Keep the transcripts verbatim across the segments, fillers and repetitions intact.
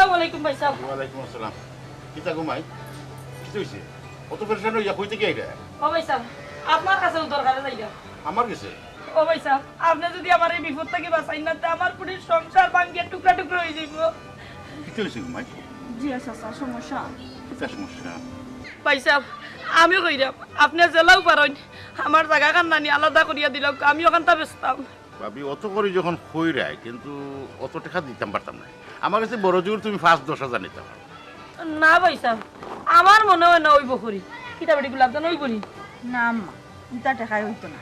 আসসালামু আলাইকুম ভাইসাব। ওয়ালাইকুম আসসালাম। কিতা গো মাই? কিতা অইছে? অত পেরেশান অইয়া কই থাকি আইরায়? ও ভাইসাব, আপনার কাছে দরকারে যাইরাম। আমার কাছে? ও ভাইসাব, আপনে যুদি আমারে এই বিপদ থাকি বাচাইন না, তে আমার ফুড়ির সংসার ভাঙ্গিয়া টুকরা টুকরা অইযাইবো। কিতা অইছে গো মাই? জি চাচা, সমস্যা। কিতা সমস্যা? ভাইসাব, আমি কইরাম, আপনে যেলাউ পারইন, আমার জাগাখান নানি আলাদা করিয়া দিলাউক্কা, আমি অখানতা বেচতাম। ভাবি, অত করি যখন কইরায়, কিন্তু অত টেকা দিতাম পারতাম নায়। আমার কাছে বড় জোর তুমি পাঁচ দশ হাজার নিতায় পারো। না ভাইসাব, আমার মনে অয় না অইবো করি। কিতা বেটি গুলাব জান, অইবো নি? না আম্মা, ইতা টেকায় অইতো না।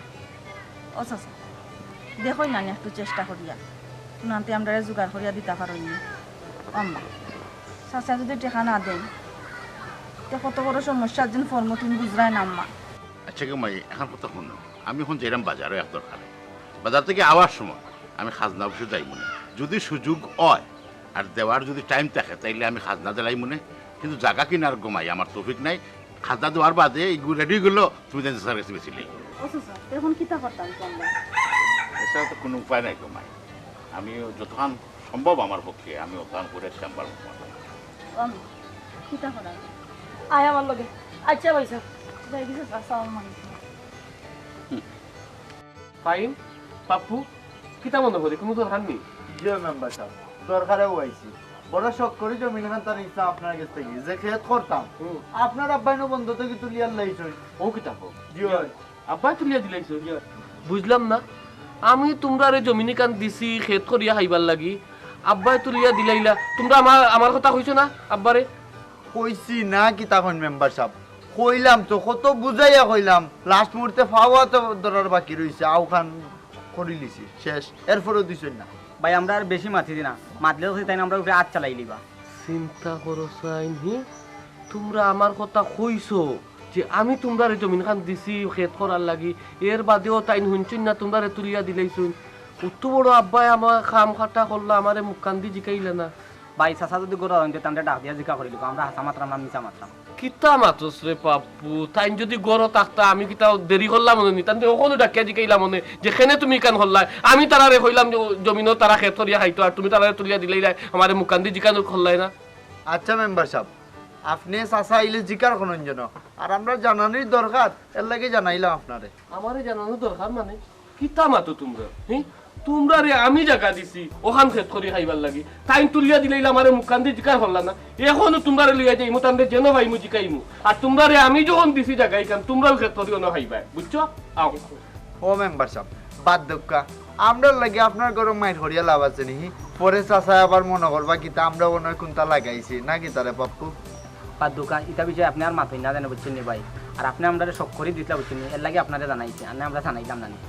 ও চাচা, দেখইন না নি একটু চেষ্টা করিয়া, কুনান্তে আমরারে জুগাড় করিয়া দিতা পারইন নি। ও আম্মা, চাচা যুদি টেকা না দেইন, তে কত বড় সমস্যাত যেন পড়মু তুমি বুঝরায় না আম্মা। আচ্ছা গো মাই, অখন কথা হুনো, আমি অখন যাইরাম বাজারো এক দরকারে। বাজার থাকি আওয়ার সময় আমি খাজনা অফিসো যাইমুনে, যুদি সুযোগ অয় আর দেওয়ার যুদি টাইম থাকে, তাইলে আমি খাজনা দিলাইমুনে। কিন্তু জাগা কিনার গো মাই আমার তৌফিক নাই। খাজনা দেওয়ার বাদে ইগু রেডি অইগেলো, তুমি যেন চাচার কাছে বেচিলাইও। ও চাচা, তে অখন কিতা করতাম কও? এছাড়া তো কুনু উপায় নাই গো মাই। আমি যতখান সম্ভব আমার পক্ষে, আমি অতখান করিয়া দিতাম পারমু। ও আম্মা, কিতা করার? আয় আমার লগে। আচ্ছা ভাইসাব। যাইগি চাচা, আসসালামু আলাইকুম। ফাহিম, পাপ্পু, কিতা মনো করি, কুনু দরকার নি? জি অয় মেম্বার সাব, দরকারেউ আইছি। বড় শখ করি জমিনখান তান ইচ্ছা আপনার গেছ থাকি, যে খেত করতাম। হুম। আপনার আব্বায় নু বন্ধক থাকি তুলিয়া লাইছইন। ও কিতা কও? জি অয়। আব্বায় তুলিয়া দিলাইছইন? জি অয়। বুঝলাম না, আমি তুমরারে জমিনখান দিছি খেত করিয়া খাইবার লাগি, আব্বায় তুলিয়া দিলাইলা, তুমরা আমার, আমার কথা কইছো না আব্বারে? কইছি না, কিতা কইন মেম্বার সাব, কইলাম তো, কত বুঝাইয়া কইলাম, লাস্ট মুহূর্তে ফাওয়াত ধরার বাকি রইছে, আউখান করিলিছি, শেষ, এরপরেও দিছইন না। ভাই, আমরা আর বেশি মাতি দি না, মাতলে তো তাইন আমরার উপরে আত চালাইলিবা। চিন্তা করো চাইন, হি? তুমরা আমার কথা কইছো যে আমি তুমরারে জমিনখান দিছি খেত করার লাগি, এর বাদেও তাইন হুনছইন না, তুমরারে তুলিয়া দিলাইছইন। অত বড় আব্বায় আমার কাম কাটা করলা, আমারে মুখখান দি জিকাইলা না। ভাই, চাচা যুদি ঘরো অইন তে তানরে ডাক দিয়া জিকা করিলিবা, আমরা হাছা মাতরাম না মিছা মাতরাম। কিতা মাতস রে পাপ্পু, তাইন যুদি ঘরো থাকতা, আমি কিতা দেরি করলাম অনে নি? তানরে অখনউ ডাকিয়া জিকাইলাম অনে যে কেনে তুমি ইখান করলায়? আমি তারারে কইলাম যে জমিনো তারা খেত করিয়া খাইতো, আর তুমি তারারে তুলিয়া দিলাইলায়, আমারে মুখখান দি জিকা করলায় না। আচ্ছা মেম্বার সাব, আপনে চাচা আইলে জিকার করইন যেন, আর আমরার জানানির দরকার, এরলাগি জানাইলাম আপনারে। আমারে জানানির দরকার মানে? কিতা মাতো তুমরা? হি? তুমরারে আমি জাগা দিছি অখান খেত করি খাইবার লাগি, তাইন তুলিয়া দিলাইলা, আমারে মুখখান দি জিকার করলা না। অখনউ তুমরারে লইয়া যাইমু, তানরে যেনো পাইমু জিকাইমু। আর তুমরারে আমি যখন দিছি জাগা ইখান, তুমরাউ খেত করি অনো খাইবায়, বুঝছো? আও। ও মেম্বার সাব, বাদ দেউক্কা, আমরার লাগি আপনার ঘরো মাইর করিয়া লাভ আছে নি? পরে চাচায় আবার মনো করবা কিতা, আমরা অনো কুনতা লাগাইছি না কিতা রে পাপ্পু? বাদ দেউক্কা, ইতা বিষয়ে আপনে আর মাতইন না যেন, বুঝছইন নি ভাই? আর আপনে আমরারে শখ করি দিছলা, বুঝছইন নি? এরলাগি আপনারে জানাইছি, আর না আমরা জানাইলাম না নি।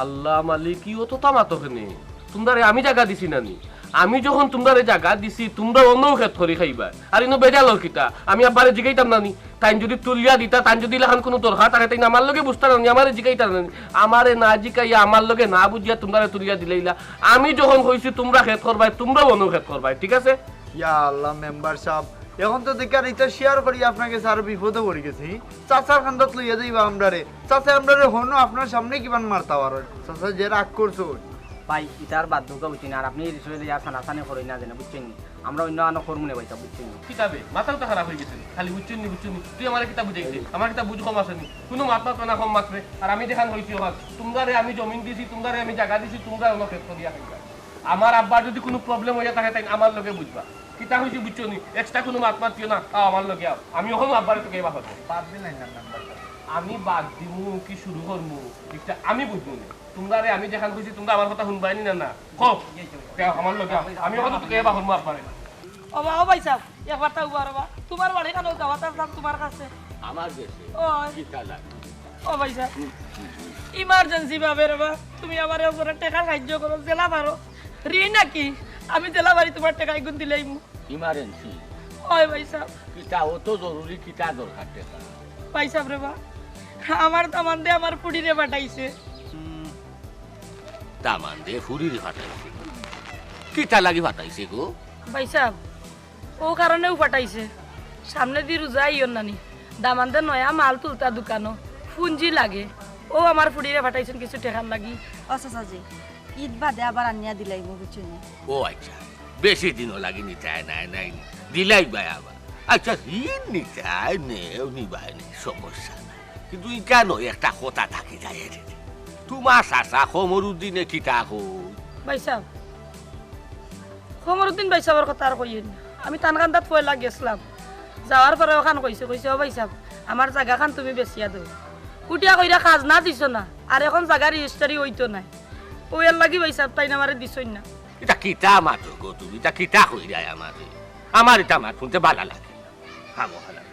আল্লাহ মালিক, ই অততা মাতো কেনে? তুমরারে আমি জাগা দিছি না নি? আমি যখন তুমরারে জাগা দিছি, তুমরা অনো খেত করি খাইবায়। আর ইনো বেজালর কিতা? আমি আব্বারে জিকাইতাম না নি? তাইন যুদি তুলিয়া দিতা, তাইন যুদি ইলাখান কুনু দরকার থাকে, তাইন আমার লগে বুঝতা না নি? আমারে জিকাইতা না নি? আমারে না জিকাইয়া, আমার লগে না বুঝিয়া তুমরারে তুলিয়া দিলাইলা। আমি যখন কইছি তুমরা খেত করবায়, তুমরাউ অনো খেত করবায়, ঠিক আছে? ইয়া আল্লাহ মেম্বার সাব, অখন তো দেখার ইতা শেয়ার করি আপনার গেছে আরো বিপদো পড়ি গেছি। চাচার কান্দাত লইয়া যাইবা আমরারে। চাচায় আমরারে অনো আপনার সামনে কিমান মারতা পারইন। চাচা যে রাগ করছইন। ভাই, ইতা আর বাদ দেউক্কা, বুঝছইন নি? আর আপনে ই বিষয়ে আর ছানাছানি করইন না যেন, বুঝছইন নি? আমরা অইন্য আনো করমুনে ভাই, বুঝছইন নি? কিতা বে? মাথাউ তো খারাপ অইগেছে। খালি বুঝছইন নি, বুঝছইন নি। তুই আমারে কিতা বুঝাইতে? আমার কিতা বুঝ কম আছে নি? কুনু মাত মাতরে না কম মাতরে। আর আমি যেখান কইছি অখান, তুমরারে আমি জমিন দিছি, তুমরারে আমি জাগা দিছি, তুমরা অনো খেত করিয়া খাইবায়। আমার আব্বার যুদি কুনু প্রবলেম অইয়া থাকে, তাইন আমার লগে বুঝবা। কিতা কইছি বুঝছো নি? এক্সট্রা কুনু মাত মাতিও না, আও আমার লগে আও। আমি অখনউ আব্বারে তুকাইবা করমু। বাদ দিলাইন না মেম্বার সাব। আমি বাদ দিমু কি শুরু করমু, ইটা আমি বুঝমু নে। তুমরারে আমি যেখান কইছি, তুমরা আমার কথা হুনবায় নি না, না? কও। তে আমার লগে আও। আমি অখনউ তুকাইবা করমু আব্বারে। ও বা, ও ভাইসাব, একবার তা উবা রে বা। তুমার বাড়ি কানো যাওয়া তার দাম তুমার কাছে। আমার গেছে? ওই। কিতা লাগে? ও ভাইসাব, ইমার্জেন্সি ভাবে রে বা, তুমি আমারে অখন টেকার সাহায্য করো, যেলা পারো। ঋণ নাকি? আমি যেলা পারি তুমার টেকা ইগুন দিলাইমু। ইমার্জেন্সি? ওই ভাইসাব। কিতা অত জরুরি, কিতা দরকার টেকা? ভাইসাব রে বা, আমার দামান্দে আমার ফুড়িরে ফাটাইছে। হুম, দামান্দে ফুড়িরে ফাটাইছে? কিতা লাগি ফাটাইছে গো? ভাইসাব, অউ কারণেউ ফাটাইছে। সামনেদি রোজা আইয়র না নি। দামান্দে নয়া মাল তুলতা দোকানো। পুঞ্জি লাগে। অউ আমার ফুড়িরে ফাটাইছইন কিছু টেকার লাগি। ও চাচাজি, ইদ বাদে আবার আনিয়া দিলাইমু, বুঝছইন নি? ও আচ্ছা। বেশি দিনও লাগি নিতায় নায়, নায় নি? দিলাইবায় আবার। আচ্ছা, ঋণ নিতায় নেও, নিবায় নি, সমস্যা নাই। কিন্তু ইখানো একটা কথা থাকি যায় রে। তুমার চাচা কমরুদ্দিনে কিতা কয়? ভাইসাব, কমরুদ্দিন ভাইসাবর কথা আর কইয়েন না। আমি তান কান্দাত পয়লা গেছলাম, যাওয়ার পরে অখান কইছে, কইছে, "ও ভাইসাব, আমার জাগাখান তুমি বেচিয়া দেও।" উঠিয়া কইরা খাজনা দিছো না, আর অখন জাগা রেজিস্টারি অইতো নায়। অউ এরলাগি ভাইসাব তাইন আমারে দিছইন না। ইতা কিতা মাতো গো তুমি? ইতা কিতা কইরায় আমারে? আমার ইতা মাত হুনতে ভালা লাগে না। খামোখা লাগে।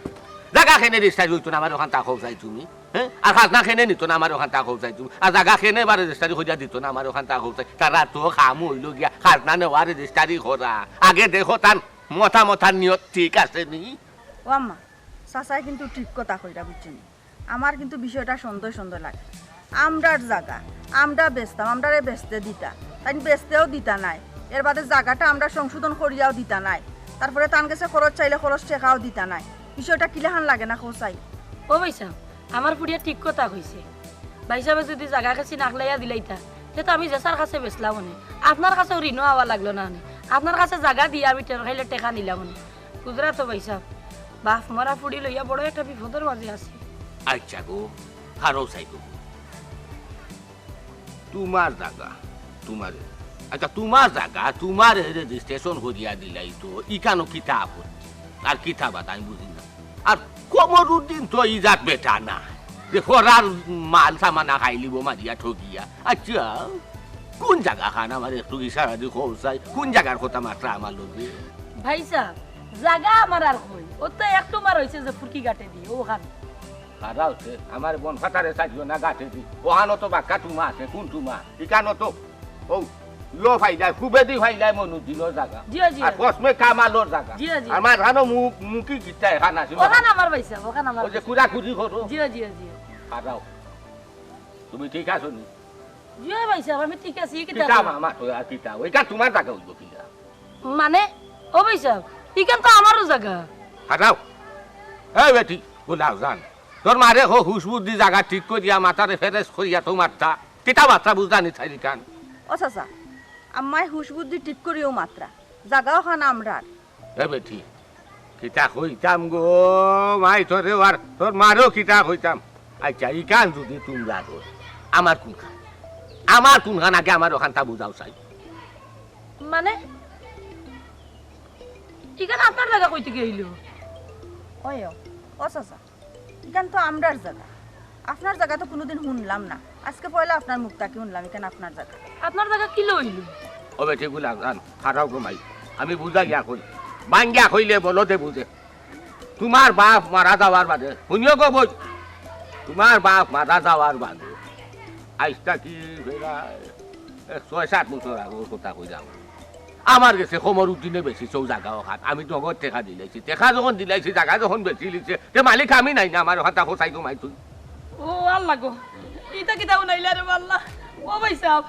জাগা কেনে রেজিস্টারি অইতো না, আমারে অখানতা কও চাই তুমি? হে? আর খাজনা কেনে নিতো না, আমারে অখানতা কও চাই তুমি? আর জাগা কেনে বা রেজিস্টারি করিয়া দিতো না, আমারে অখানতা কও চাই? তারার তো কাম অইলো গিয়া খাজনা নেওয়া, রেজিস্টারি করা। আগে দেখো তান মতামত আর নিয়ত ঠিক আছে নি? ও আম্মা, চাচায় কিন্তু ঠিক কথা কইরা, বুঝছো নি? আমার কিন্তু বিষয়টা সন্দেহ সন্দেহ লাগে। আমরার জাগা, আমরা বেচতাম, আমরারে বেচতে দিতা, তাইন বেচতেও দিতা নায়। এর বাদে জাগাটা আমরা সংশোধন করিয়াও দিতা নায়, তারপরে তান গেছে খরচ চাইলে খরচ টেকাও দিতা নায়। বিষয়টা কিলাখান লাগে না কও চাই? ও ভাইসাব, আমার ফুড়িয়ে ঠিক কথা কইছে। ভাইসাবে যুদি জাগা কেসি নাগলাইয়া দিলাইতা, তে তো আমি যেছার কাছে বেচলাম অনে, আপনার কাছেও ঋণও আওয়া লাগলো না অনে, আপনার কাছে জাগা দিয়া আমি টের খাইলে টেকা নিলাম অনে। বুঝরা তো ভাইসাব, বাফ মরা ফুড়ি লইয়া বড় একটা বিপদর মাঝে আছি। আচ্ছা গো, হারো চাই গো। তুমার জাগা, তুমারে, আচ্ছা, তুমার জাগা, তুমারে রেজিস্ট্রেশন করিয়া দিলাইতো, ইখানো কিতা আপত্তি? আর কিতা বাধা, আমি বুঝি না। আর কমরুদ্দিন তো ই জাত বেটা না, যে খরার মাল সামানা খাইলিবো মারিয়া ঠগিয়া। আচ্ছা, কুন জাগাখান আমারে একটু ইশারা দি কও চাই, কুন জাগার কথা মাতরা আমার লগে? ভাইসাব, জাগা আমার আর কই, অউ তো এক নম্বর অইছে যে ফুরকি ঘাটে দি, অখান। খাড়া অইছে, আমার বন ফাতারে চাইও না ঘাটে দি। অখানো তো বাক্কা তুমা আছে, কুন তুমা? ইখানো তো, অউ, ইয়ো ফাইলায়, খুবেদি ফাইলায় মনুদ্দিনর জাগা। জি, জি। আর কসমে কামালর জাগা। জি, জি। আমার খানো মুখ, মুখি কিতা এখান আছে? অখান আমার ভাইসাব, অখান আমার অউ যে ভাইসাব। কুড়াকুড়ি করো। জি, জি, জি। খাড়াও। তুমি ঠিক আছো নি? জি ভাইসাব, আমি ঠিক আছি। কিতা কিতা? মা-, মাতো আর কিতা? অইখান তুমার জাগা অইবো কিলা? মানে, ও ভাইসাব, ইখান তো আমারও জাগা। হাটাও। এই বেটি, গোলাপ জান। তোর মারে কো হুশ বুদ্ধি জাগা ঠিক করিয়া মাথারে ফ্রেশ করিয়া তো মাততা। কিতা মাতরা বুঝলানি চাইর ইখান? ও চাচা, আম্মায় হুশ বুদ্ধি ঠিক করিও মাতরা। জাগা অখান আমরার। এ বেটি, কিতা কইতাম গো, মাই তোরে আর তোর মারেও কিতা কইতাম। আচ্ছা, ইখান যুদি তুমরার অয়, আমার কুনখান? আমার কুনখান আগে আমারে অখানতা বুঝাও চাই। মানে, ইখান আপনার জাগা কই থাকি আইলো? ওই ও, ও চাচা, ইখান তো আমরার জাগা। আপনার জাগা তো কুনুদিন হুনলাম না, আজকে পয়লা আপনার মুখ থাকি হুনলাম ইখান আপনার জাগা। আপনার জাগা কিলা অইলো? ও বেটি গুলা জান, খাড়াও গো মাই, আমি বুঝাইয়া কই, ভাঙ্গিয়া কইলে বলদে বুঝে। তুমার বাফ মারা যাওয়ার বাদে, হুনিও গো বই, তুমার বাফ মারা যাওয়ার বাদে আইজ থাকি প্রায় ছয় সাত বছর আগর কথা কইরাম। আমার গেছে কমরুদ্দিনে বেচিছে অউ জাগা অখান, আমি নগদ টেকা দিলাইছি। টেকা যখন দিলাইছি, জাগা যখন বেচিলিছে, তে মালিক আমি নায় নি, আমার অখানতা কও চাই গো মাই তুই। ও আল্লাহ গো, ইতা কিতা হুনাইলা রে আল্লাহ। ও ভাইসাব,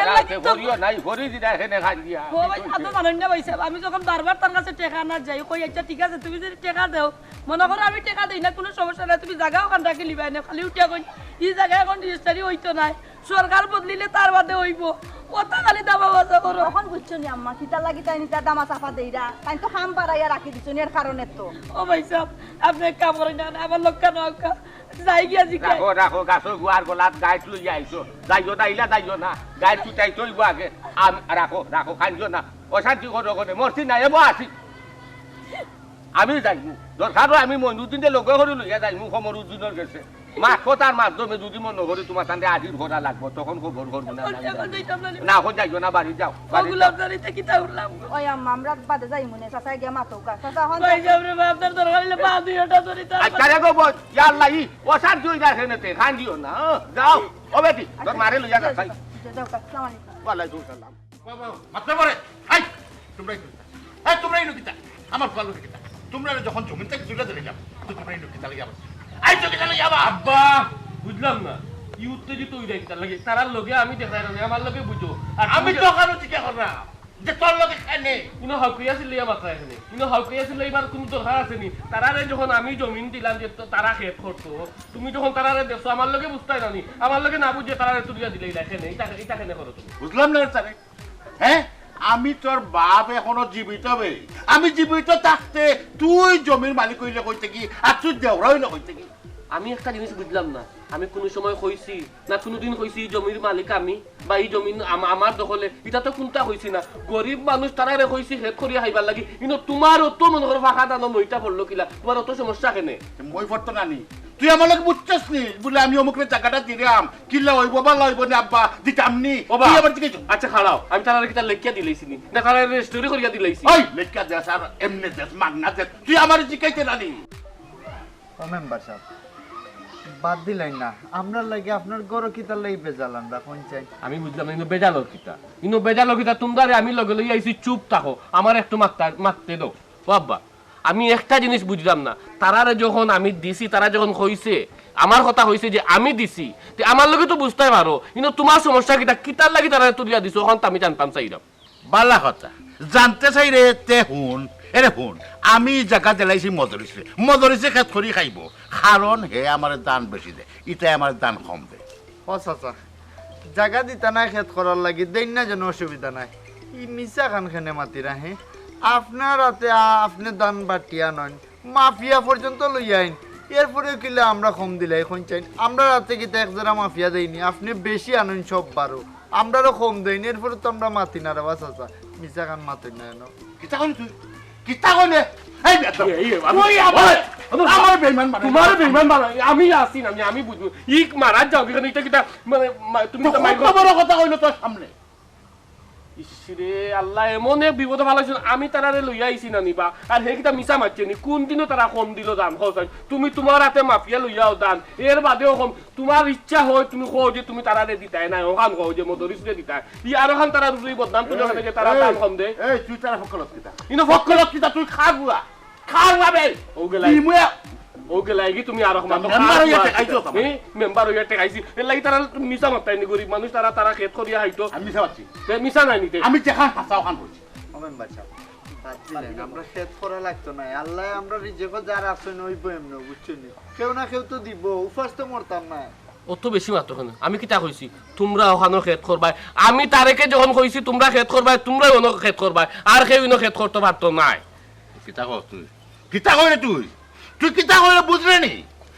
এর লাগি তো করিও নাই, করি দিলা এখানে খান দিয়া। ও ভাই, আতো জানইন না ভাইসাব, আমি যখন বারবার তার কাছে টেকা আনাত যাই, কই, "আচ্ছা ঠিক আছে, তুমি যুদি টেকা দেও, মনো করো আমি টেকা দেই না, কুনু সমস্যা নাই, তুমি জাগা অখান রাখিলিবায় নে।" খালি উঠিয়া কইন, "ই জাগা অখন রেজিস্টারি অইতো নায়, সরকার বদলিলে তার বাদে অইবো।" অতা খালি দামাবাজা করো। অখন বুঝছো নি আম্মা, কিতার লাগি তাইন ইতা দামা চাপা দেইরা? তাইন তো কাম বাড়াইয়া রাখি দিছো নি, এর কারণে তো। ও ভাইসাব, আপনে এক কাম করইন না, আমার লগে না, যাই গিয়া জিকাই। রাখো, রাখো, গাছর গুয়ার গলাত গাইট লইয়া আইছো। যাইও না, ইলা যাইও না। গাইট ছুটাইতে অইবো আগে। আম-, রাখো, রাখো, কান্দিও না। অশান্তি করো কেনে? মরছি না, এবো আছি। আমি যাইমু। দরকার অয় আমি মইনুদ্দিনরে লগে করি লইয়া যাইমু কমরুদ্দিনর গেছে। মাত কথার মাধ্যমে যুদি মনো করি তুমার তানরে আজির করা লাগবো, তখন খবর করবো না, অখন যাইতাম না। না, অখন যাইও না, বাড়ি যাও, বাড়ি যাও। ওই আম্মা, আমরা বাদে যাইমু নে, চাচায় গিয়া মাতউক্কা। চাচা, অখন ভাইসাব রে, আপনার দরকার অইলে পা দুইওটা ধরি তার আচ্ছা রে গো বই, ইয়া আল্লাহ, ই অশান্তি অই যায় কেনে তে, কান্দিও না, হ্যাঁ? যাও, ও বেটি, তোর মারে লইয়া যা, যাও, যাই। যাও, যাও, আসসালামু আলাইকুম। ওয়ালাইকুম সালাম। বাবা, মাতরা পড়ে। এই, তুমরা ইনো কিতা? এই, তুমরা ইনো কিতা? আমার ফুয়ার লগে কিতা? তুমরারে যখন জমিন থাকি তুলিয়া দিলাম, তো তুমরা ইনো কিতা লাগি আবার? এই তো কিতা লাগি আবার? আব্বা, বুঝলাম না। ই উত্তেজিত অই যায় কিতার লাগি? তারার লগে আমি দেখাই না, আমার লগে বুঝো। আর আমি তুমি তো যে অখানো জিকার করলাম যে তোর লগে কেনে? ইনো হাউকাইয়া চিল্লাইয়া মাতরা এখানে। ইনো হাউকাইয়া চিল্লাইবার কুনু দরকার আছে নি? তারারে যখন আমি জমিন দিলাম যে তো-, তারা খেত করতো, তুমি যখন তারারে দেখছো, আমার লগে বুঝতায় না নি? আমার লগে না বুঝিয়া তারারে তুলিয়া দিলাইলা কেনে? ইতা, ইতা কেনে করো তুমি? বুঝলাম না রে স্যার। হ্যাঁ? আমি তোর বাপ এখনো জীবিত বে। আমি জীবিত থাকতে তুই জমির মালিক অইলে কই থাকি, আর তুই দেওরা অইলে কই থাকি? আমি একটা জিনিস বুঝলাম না, আমি কুনু সময় কইছি না কুনুদিন কইছি ই জমির মালিক আমি, বা ই জমিন আম-, আমার দখলে, ইটা তো কুনটা কইছি না। গরিব মানুষ তারারে কইছি খেত করিয়া খাইবার লাগি, কিন্তু তুমার অত মনে করো ফাঁকা দানো মইটা পড়লো কিলা, তুমার অত সমস্যা কেনে? মই পড়তো না নি? তুই আমার লগে বুঝছস নি? বলে আমি অমুকরে জাগাটা দিলাম, কিলা অইবো, বালা অইবো নি আব্বা, দিতাম নি? ও বা, তুই আবার জিজ্ঞেস আচ্ছা খাড়াও, আমি তারারে কিতা লেখিয়া দিলাইছি নি? না তারারে রেজিস্ট্রি করিয়া দিলাইছি? ওই লেখিয়া দেস আর এমনে দেস, মাগনা দেস, তুই আমার জিজ্ঞাসা না নি? ও মেম্বার সাব, বাদ দিলাইন না, আমরার লাগি আপনার ঘরো কিতার লাগি বেজাল আনরা, কইন চাই? আমি বুঝলাম না, ইনো বেজালর কিতা? ইনো বেজালর কিতা? তুমরারে আমি লগে লইয়া আইছি, চুপ থাকো, আমার একটু মাততা-, মাততে দাও। ও আব্বা, আমি একটা জিনিস বুঝলাম না, তারারে যখন আমি দিছি, তারা যখন কইছে, আমার কথা কইছে যে আমি দিছি, তে আমার লগে তো বুঝতায় পারো, ইনো তুমার সমস্যা কিতা? কিতার লাগি তারারে তুলিয়া দিছো, অখান তো আমি জানতাম চাইরাম। বালা কথা। জানতে চাইরে তে হুন। এরে হুন, আমি জাগা দিলাইছি মদরিসরে। মদরিসে খেত করি খাইবো। কারণ হে আমারে দান বেশি দে। ইতায় আমারে দান কম দে। ও চাচা, জাগা দিতা নায় খেত করার লাগি, দেইন না যেন অসুবিধা নাই। ই মিছা খান কেনে মাতিরা হে? আপনার আতে আ-, আপনে দান বাটিয়া নইন। মাফিয়া পর্যন্ত লইয়া আইন, এরপরেও কিলা আমরা কম দিলাই, কইন চাইন? আমরার আতে কিতা এক জেরা মাফিয়া দেইনি, আপনে বেশি আনইন সব বারো, আমরারও কম দেইন, এরপরে তো আমরা মাতি না রে বা চাচা, মিছা খান মাতইন না এনো। কিতা কইলি তুই? কিতা কইলে? এই বেটা, এই, এই, আমি, তুই আমার, ওই, ওই, আমার বেইমান বানাই। তুমার বেইমান বানাই, আমি আছি না, আমি, আমি বুঝবো। ই মারাত যাও, এখানে ইটা কিতা, মানে, মা-, তুমি তো তো মাইক কত বড় কথা কইলো তোর সামনে? ইসরে আল্লাহ, এমন এক বিপদো ফালাইছইন, আমি তারারে লইয়া আইছি না নিবা, আর হে কিতা মিছা মাতছে নি? কুনদিনও তারা কম দিলো দান, কও চাই? তুমি তুমার আতে মাফিয়া লইয়াও দান, এর বাদেও কম, তুমার ইচ্ছা হয় তুমি কও যে তুমি তারারে দিতায় না, অখান কও যে মদরিসরে দিতায়, ই আর অখান তারার উপরে বদনাম তুলে এই, অখানে যে তারা এই, দান কম দেয়। এই, তুই তারা ফক্কলত কিতা? ইনো ফক্কলত কিতা? তুই খা গুয়া। খাওয়া বে। ও গেলাই। কি মুয়া? ও গেলাই কি তুমি আর রকম তো মেম্বার হইয়া খাওয়া টেকাইছো আছে। তো আমার। হ্যাঁ? মেম্বার হইয়া টেকাইছি। এর লাগি তারা মিছা মাততায় নি, গরিব মানুষ তারা, তারা খেত করিয়া খাইতো। আমি মিছা মাতছি? তে মিছা নাই নিতে। আমি যেখান হাছা ওখান বলছি। ও মেম্বার সাব, বাদ দিলেন, আমরা খেত করা লাগতো না। আল্লাহ আমরা রিজিকও যার আছে নইব এমনি, বুঝছেন নি? কেউ না কেউ তো দিব, উপাস তো মরতাম না। অত বেশি মাতো কেনে? আমি কিতা কইছি? তুমরা ওখানো খেত করবায়। আমি তারেকে যখন কইছি তুমরা খেত করবায়, তুমরাই অনো খেত করবায়। আর কেউ ইনো খেত করতো পারতো নায়। কিতা কস তুই? কিতা কইরে তুই? তুই কিতা কইরে বুঝরে নি?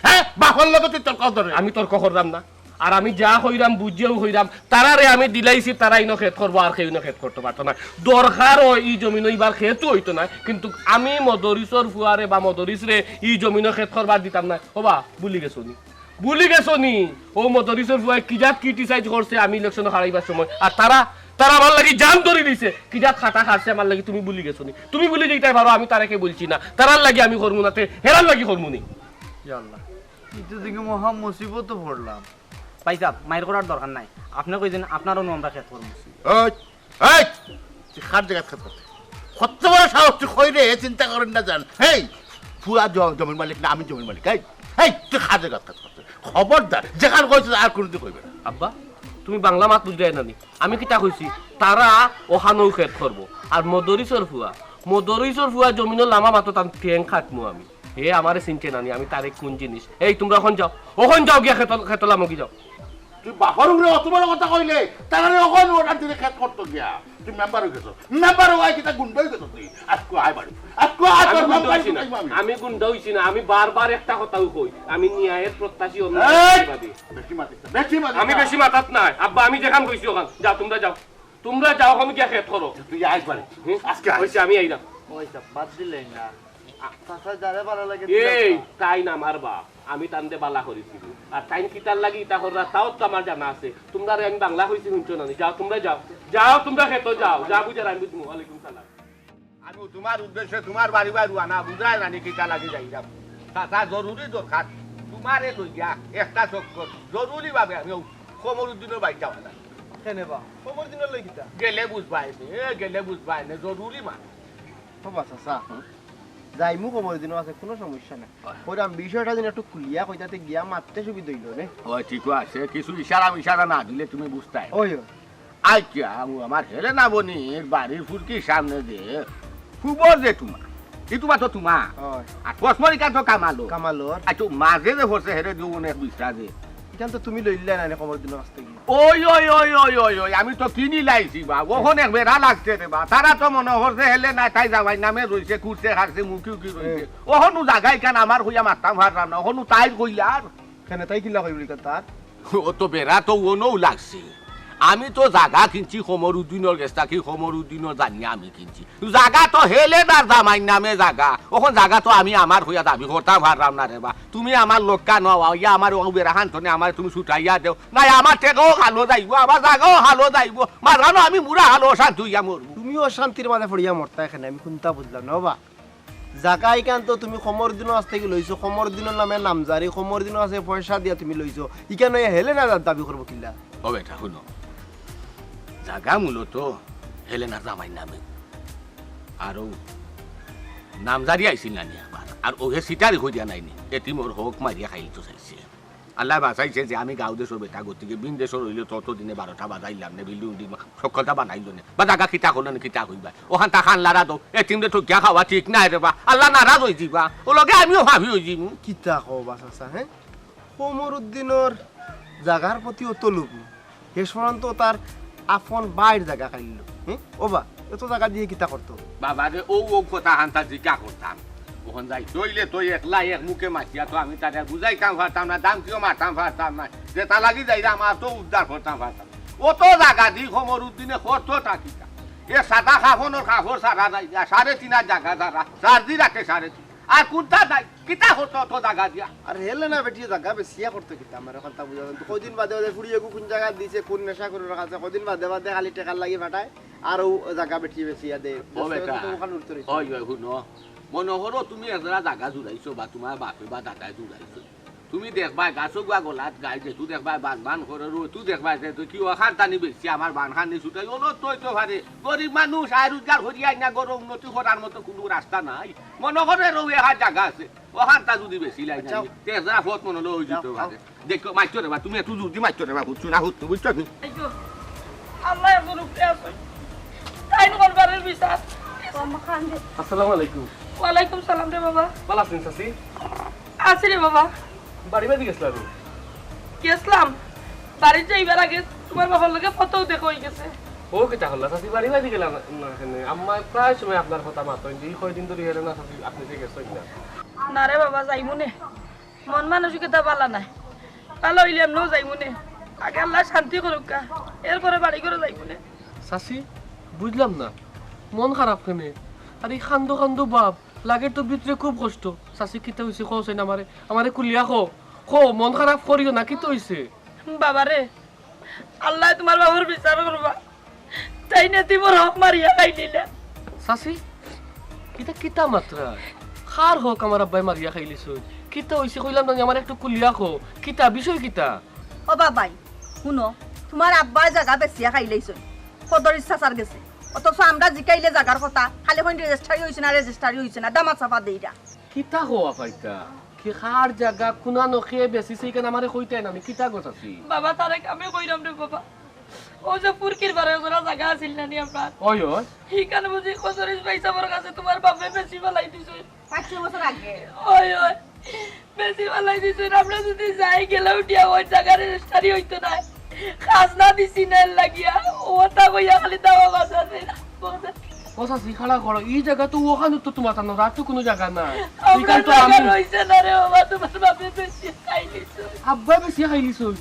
হ্যাঁ? বাপর লগে তুই তর্ক ধরে। আমি তর্ক করলাম না। আর আমি যা কইরাম, বুঝিয়াও কইরাম, তারারে আমি দিলাইছি, তারা ইনো খেত করবো, আর কেউ ইনো খেত করতো পারতো নায়। দরকার অয় ই জমিনো ইবার খেতও অইতো নায়, কিন্তু আমি মদরিসর ফুয়ারে বা মদরিসরে ই জমিনো খেত করবার দিতাম নায়। ওবা, ভুলি গেছো নি? ভুলি গেছো নি? ও মদরিসর ফুয়ায় কি জাত criticize করছে আমি ইলেকশনো হারাইবার সময়। আর তারা, তারা আমার লাগি জান ধরি দিছে। কি জাত খাটা খাটছে আমার লাগি, তুমি ভুলি গেছো নি? তুমি ভুলি যাইতায় পারো, আমি তারেকে বলছি না। তারার লাগি আমি করমু না, তে হেরার লাগি করমু নি। ইয়া আল্লাহ, ইতো দেখি মহা মুসিবতো পড়লাম। ভাই সাব, মাইর করার দরকার নাই। আপনে কইছেন আপনার অনু আমরা খেত করমু। এই, এই, তুই কার জাগাত খেত করতে? কত বড় সাহস তুই কইরে, চিন্তা করেন না জান। হেই, পুরা জ-, জমির মালিক না আমি জমির মালিক? এই, এই, তুই কার জাগাত খেত করতে? খবরদার, যেখান কইছে আর কোনোদিন কইবে না। আব্বা, তুমি বাংলা মাত বুঝরায় না নি? আমি কিতা কইছি? তারা ওখানো খেত করবো। আর মদরিসর ফুয়া, মদরিসর ফুয়া জমিনো লামা মাতো তান ঠেং খাটমু আমি। হে আমারে চিনছে না নি, আমি তারে কোন জিনিস? এই, তুমরা অখন যাও, অখন যাও গিয়া খেত, খেত লামো গি যাও। তুই বাপর উপরে অত বড় কথা কইলে, তারারে অখন অর্ডার দিলে খেত করতো গিয়া। তুই মেম্বার অই গেছস। মেম্বার অই কিতা গুন্ডা অই গেছস তুই? আজকে আয় বাড়ি। আজকে আয় আমি তোর গুন্ডা মেম্বার অইছি না। অই আমি। আমি গুন্ডা অইছি না। আমি বারবার একটা কথাউ কই। আমি ন্যায়ের প্রত্যাশী, অন্য এই! প্রতিবাদী। বেশি মাতিস না, বেশি মাতিস আমি না। বেশি মাতাত নাই। আব্বা, আমি যেখান কইছি অখান। যাও, তুমরা যাও। তুমরা যাও, অখন গিয়া খেত করো। তুই আয় বাড়ি। হুম? আজকে আয়। অইছে, আমি আইরাম। ওই সব বাদ দিলেন না। চাচা যারে ভালা লাগে দিলাম এই, না। তাইন আমার বাপ, আমি তানরে বালা করিছি। আর তাইন কিতার লাগি ইতা কররা, তাও তো আমার জানা আছে। তুমরারে আমি বাংলা কইছি, হুনছো না নি? যাও, তুমরা যাও। যাও, তুমরা খেতো যাও। যা বুঝার আমি বুঝমু। ওয়ালাইকুম সালাম। আমি তুমার উদ্দেশ্যে তুমার বাড়ি বাড়ি রুয়ানা, বুঝায় জানি কিতা লাগি যাই যাও। চাচা, জরুরি দরকার। তুমারে লইয়া একটা চক্কর জরুরি ভাবে আমি ও কমরুদ্দিনর বাড়িত যাওয়া না। কেনে বা? কমরুদ্দিনর লই কিতা? গেলে বুঝবায় নে, এ, গেলে বুঝবায় নে, জরুরি মাত। ও বা চাচা, যাইমু কমরুদ্দিনর কাছে, কুনু সমস্যা নাই। হয়। কইরাম বিষয়টা যেন একটু খুলিয়া কইতাতে গিয়া মাততে সুবিধা অইলো নে। হয়, ঠিক আছে, কিছু ইশারা মিশারা না দিলে তুমি বুঝতায়। ওই, ওই। আচ্ছা, ও আমার হেলেনা বনির বাড়ির ফুরকির সামনে যে ফুবর যে তুমা, ই তুমা তো তুমা। হয়। আর পশমরিকা তো কামালো। কামালোর। আচ্ছা, মাঝে যে পড়ছে হেরে দিও অনেক বিশটা যে। ইখান তো তুমি লইলা না নি কমরুদ্দিনর কাছ থাকি। ওই ওই ওই ওই ওই ওই আমি তো কিনি লাইছি বা, অখন এক বেড়া লাগছে রে বা। তারা তো মনো করছে হেলেনা তাই জামাইর নামে রইছে, কুরছে খারছে, মুখি উকি রইছে। অখনও জাগা ইখান আমার কইয়া মারতাম পারলাম না, অখনও তাইর কইয়া আর। কেনে তাই কিলা কইবো ইখান তার? ও তো বেড়া তো অনও লাগছে। আমি তো জাগা কিনছি কমরুদ্দিনর গেছ থাকি, কমরুদ্দিনর জানিয়া আমি কিনছি। জাগা তো হেলেনার জামাইর নামে জাগা, অখন জাগা তো আমি আমার কইয়া দাবি করতাম পারলাম না রে বা। তুমি আমার লগে নও, ইয়া আমার ও বেড়া খানতনে আমারে তুমি ছুটাইয়া দেও, নাই আমার টেকাও খালো যাইবো, আমার জাগাও খালো যাইবো, মাঝখানো আমি মুরা খালো অশান্তি অইয়া মরমু। তুমি অশান্তির মাঝে পড়িয়া মরতা ইখানে, আমি কুনতা বুঝলাম না বা। জাগা ইখান তো তুমি কমরুদ্দিনর কাছ থাকি লইছো, কমরুদ্দিনর নামে নামজারি, কমরুদ্দিনর কাছে পয়সা দিয়া তুমি লইছো, ইখান অইয়া হেলেনা দাবি করবো কিলা? ও বেটা হুনো, জাগা মূলত হেলেনার জামাইর নামে। আর ও নামজারি আইছিল না নি আবার, আর ওহে সিটারি করিয়া নাইনি, এতিমর হক মারিয়া খাইলিতো চাইছে। আল্লায় বাঁচাইছে যে আমি গাঁও দেশর বেটা, গতিকে ভিন দেশর অইলে তত দিনে বারোটা বাজাইলাম নে, বিল্ডিং উল্ডিং সকলতা বানাইলো নে। বা জাগা কিতা করলো নে, কিতা কইবা? অখানতা কান লাড়া দেও, এতিমরে ঠকিয়া খাওয়া ঠিক নায় রে বা। আল্লা নারাজ অইযিবা, অউ লগে আমিও পাপি অইযিমু। কিতা কও বা চাচা, হে? কমরুদ্দিনর জাগার প্রতি অত লোভ নি। শেষ পর্যন্ত তার আপন ভাইর জাগা খাইলো। হে? ও বা, অত জাগা দিয়া কিতা করতো? বাবা রে, অউ অউ কথা খানতা জিকা করতাম। অখন যাইতো অইলে তো একলা এক মুখে মাতিয়া তো আমি তারে বুঝাইতাম পারতাম না, দাম কিও মারতাম পারতাম না। যেতা লাগি যাইরা আমার তো উদ্ধার করতাম পারতাম। অত জাগা দি কমরুদ্দিনে করতো তা কিতা? এ সাদা কাফনর কাপড় সারা যাইরা, সাড়ে তিন হাত জাগা যারা, চার্জি রাখে সাড়ে তিন। আর কুনতা যাই, কিতা করতো অত জাগা দিয়া? আর হেলেনা বেটিয়ে জাগা বেচিয়া করতো কিতা? আমার অখানতা বুঝা যায় না। কয়দিন বাদে বাদে ফুড়িয়ে কুন জাগা দিছে, কুন নেশা করে রাখছে, কয়দিন বাদে বাদে খালি টেকার লাগি ফাটায়, আর অউ জাগা বেটিয়ে বেচিয়া দেয়। ও বেটা, অখান উঠতে রইছে। ওই, ওই, হুনো, মনো করো তুমি একজরা জাগা জুড়াইছো বা তুমার বাপে বা দাদায় জুড়াইছো, তুমি দেখবায় গাছো গুয়া গলাত গাই দে, তুই দেখবায় বান বান করে রো, তুই দেখবায় যে তুই কি অখানতানি বেশি আমার বান খানি ছুটাই, ওলো তুই তো পারে। গরিব মানুষ আয় রোজগার করি আইনা গরো উন্নতি করার মতো কুনু রাস্তা নাই। মনো করে রো এখান জাগা আছে, অখানতা যদি বেশি লাগে আচ্ছা। তে যা ফত মনো লই দিতে পারে। দেখো, মাইতো রে বা, তুমি একটু জলদি মাইতো রে বা, বুঝছো না, হুত, বুঝছো নি? আইগো, আল্লাহ একজন উপরে আছে। তাইন করবা রে বিচার। আসসালামু আলাইকুম। ওয়ালাইকুম সালাম রে বাবা। ভালা আছইন চাচি? আছি রে বাবা। বাড়ি বাড়ি গেছলা রে? গেছলাম। বাড়িত যাইবার আগে তুমার বাবার লগে ফটো দেখা অই গেছে। ও কিতা করলা চাচি, বাড়ি বাড়ি গেলা না, না কেনে? আম্মায় প্রায় সময় আপনার কথা মাতইন যে ই কয়দিন ধরি হেরে না চাচি, আপনে যে গেছইন না। না রে বাবা, যাইমু নে। মন মানসিকতা ভালা নায়। ভালা অইলে এমনেও যাইমু নে। আগে আল্লায় শান্তি করউক্কা, এরপরে বাড়ি ঘরো যাইমু নে। চাচি, বুঝলাম না, মন খারাপ কেনে? আর ই কান্দো কান্দো ভাব, লাগের তো ভিতরে খুব কষ্ট। চাচি, কিতা অইছে কও চাইন আমারে, আমারে খুলিয়া কও, কও, মন খারাপ করিও না, কিতা অইছে? বাবারে, আল্লায় তুমার বাবার বিচার করবা। তাইন এতিমর হক মারিয়া খাইলিলা। চাচি, ইতা কিতা মাতরা? কার হক আমার আব্বায় মারিয়া খাইলিছইন? কিতা অইছে কইলাম না, আমারে একটু খুলিয়া কও। কিতা, বিষয় কিতা? ও বাবাই, হুনো, তুমার আব্বায় জাগা বেচিয়া খাইলাইছইন কদরিছ চাচার গেছে। অথচ আমরা জিকাইলে জাগার কথা, খালি কইন রেজিস্টারি অইছে না, রেজিস্টারি অইছে না, দামাচাপা দেইরা। কিতা কও আফা ইতা? কি কার জাগা, কুনানো, কে বেচিছে, ইখান আমারে কইতায় না, আমি কিতা গো চাচি? বাবা তারেক, আমি কইরাম রে বাবা। অউ যে ফুরকির বারে ওরা জাগা আছিল না নি আপনার? ওই, ওই। ইখান বুঝি কদরিছ ভাইসাবর কাছে তুমার বাপে বেচি ফালাই দিছে। পাঁচ ছয় বছর আগে। ওই, ওই। বেচি ফালাই দিছে, আমরা যদি যাই গেলে উঠিয়া অউ জাগা রেজিস্টারি অইতো নায়। খাজনা দিছি না এর লাগিয়া, অতা কইয়া খালি দাওয়া বাজারে। ও চাচি, খাড়া করো, ই জাগা তো অখানো তো তুমার তানো, আর তো কুনু জাগা নাই। আমরা ইখান তো জাগা আমি রইছে না রে বাবা, তুমার বাপে বেচিয়া খাইলিছইন। আব্বায় বেচিয়া খাইলিছইন?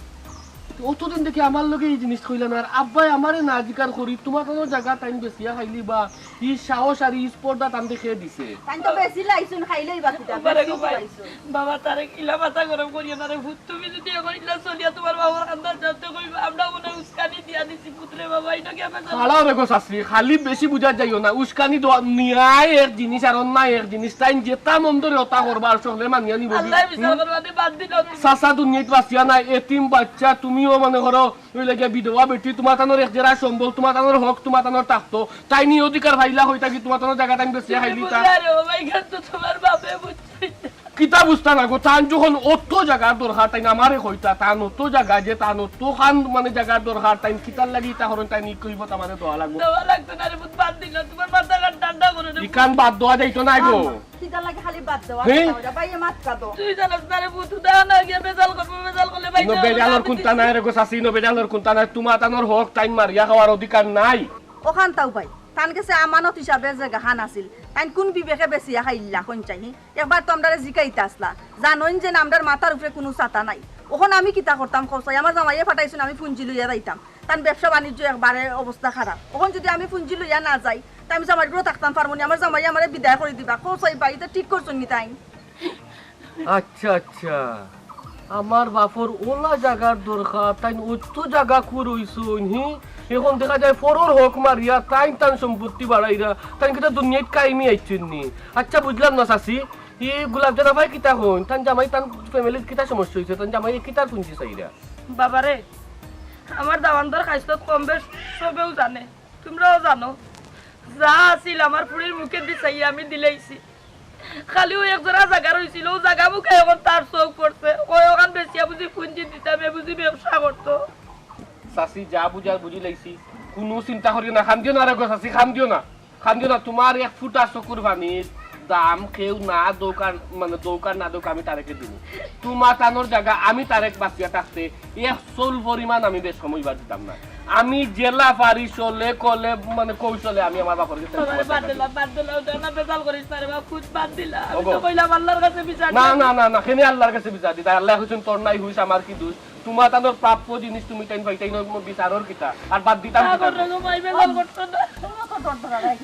অতদিন থাকি আমার লগে ই জিনিস কইলা না, আর আব্বায় আমারে না জিকার করি, তুমার তানো জাগা তাইন বেচিয়া খাইলিবা, ই সাহস আর ই স্পর্ধা তান দেখে দিছে। তাইন তো বেচি লাইছইন, খাইলেই বাকি তা, বাবা রে বেচি গো ভাই, লাইছইন। বাবা তারেক, ইলা মাথা গরম করিও না রে পুত। তুমি যদি অখন ইলা চলিয়া তুমার বাবার কান্দাত যাও তে কইবা, আমরা মনে হয় উস্কানি দিয়া দিছি পুতরে বাবা, ইটা কি আমরা খাড়াও রে গো চাচি, খালি বেশি বুঝা যাইও না। উস্কানি দেওয়া, নিয়ায় এক জিনিস আর অন্যায় এক জিনিস। তাইন যেতা মন ধরে অতা করবা আর সকলে মানিয়া নিবো। আল্লায় বিচার করবা, বাদ দিলাও তুমি। চাচা দুনিয়াত বাঁচিয়া নাই, এতিম বাচ্চা, তুমিও মনে করো, অউ লাগিয়া বিধবা বেটি, তুমার তানোর এক জেরা সম্বল, তুমার তানোর হক, তুমার তানোর থাকতো। তাইন ই অধিকার পাইলা কই থাকি, তুমার তানোর জাগা তাইন বেচিয়া খাইলিতা। বুঝলা রে বাবা, ইখান তো তুমার বাপে বুঝছইন না। কিতা বুঝতা না গো, তান যখন অত জাগার দরকার, তাইন আমারে কইতা, তান অত জাগা যে, তান অত খান মানে জাগার দরকার, তাইন কিতার লাগি ইতা করইন, তাইন ই কইবো, তামারে দেওয়া লাগবো। দেওয়া লাগতো না রে পুত, বাদ দিলাও, তুমার মাথা খান ইখান বাদ দেওয়া যাইতো নায় গো। কিতার লাগি খালি বাদ দেওয়া? হে? কথা কইরা, ভাইয়ে মাত কাটো। তুই জানোস না রে পুত, দাও না গিয়া বেজাল করবো, বেজাল করলে ভাই ইনো বেজালর কুন্তা নাই রে গো চাচি, ইনো বেজালর কুন্তা নাই। তুমার তানোর হক তাইন মারিয়া খাওয়ার অধিকার নাই। অখান তাও ভাই, তান গেছে আমানত হিসাবে জাগাখান আছিল, তাইন কুন বিবেকে বেচিয়া খাইলা কইন চাই? একবার তো আমরারে জিকাইতা আছলা, জানইন যে আমরার মাথার উপরে কুনু ছাতা নাই। অখন আমি কিতা করতাম কও চাই? আমার জামাইয়ে ফাটাইছইন, আমি পুঞ্জি লইয়া যাইতাম। তান ব্যবসা বাণিজ্য একবারে অবস্থা খারাপ। অখন যুদি আমি পুঞ্জি লইয়া না যাই, তে আমি জামাইর ঘরো থাকতাম পারমু নি? আমার জামাইয়ে আমারে বিদায় করি দিবা। কও চাই ভাই, ইতা ঠিক করছইন নি তাইন? আচ্ছা, আচ্ছা। আমার বাপর অলা জাগার দরকার, তাইন অত জাগা কই রইছইন, হি? অখন দেখা যায় পরর হক মারিয়া, তাইন তান সম্পত্তি বাড়াইরা, তাইন কিতা দুনিয়াত কায়েমি আইছইন নি? আচ্ছা, বুঝলাম না চাচি, ই গোলাপজান আফায় কিতা কইন? তান জামাই, তান ফ্যামিলির কিতা সমস্যা অইছে? তান জামাইয়ে কিতার পুঞ্জি চাইরা? বাবারে, আমার দামান্দর খাইছলত কম বেশ সবেউ জানে, তুমরাও জানো। যা আছিল আমার ফুড়ির মুখেদি চাইয়া আমি দিলাইছি। খালি অউ এক জোড়া জাগা রইছিল, অউ জাগা মুখে অখন তার চউখ পড়ছে। কয় অখান বেচিয়া বুঝি পুঞ্জি দিতাম, হে বুঝি ব্যবসা করতো। চাচি, যা বুঝার বুঝিলাইছি, কুনু চিন্তা করিও না, কান্দিও না রে গো চাচি, কান্দিও না। কান্দিও না, তুমার এক ফুটা চকুর পানির দাম কেউ না দউক আর, মানে, দউক আর না দউক, আমি তারেকে দিমু। তুমার তানোর জাগা আমি তারেক বাচিয়া থাকতে এক চুল পরিমাণ আমি বেশকম অইবার দিতাম না। আমি যেলা পারি ছলে কলে, মানে, কৌশলে আমি আমার বাপর গেছে বাদ দিলাম, বাদ দিলাম, ওটা না বেজাল করিস না রে বাপ, খুব বাদ দিলাম। আমি ওগো। তো কইলাম আল্লাহর কাছে বিচার না, দিলাম। না, না, না, কেনে আল্লাহর কাছে বিচার দিতা? আল্লাহ কইছইন, "তোর নাই হুশ, আমার কি দোষ?" তুমার তানোর প্রাপ্য জিনিস তুমি তাইন পাইতাই না, বিচারর কিতা? আর বাদ দিতাম কিতা? তোর মাই বেজাল করতো না।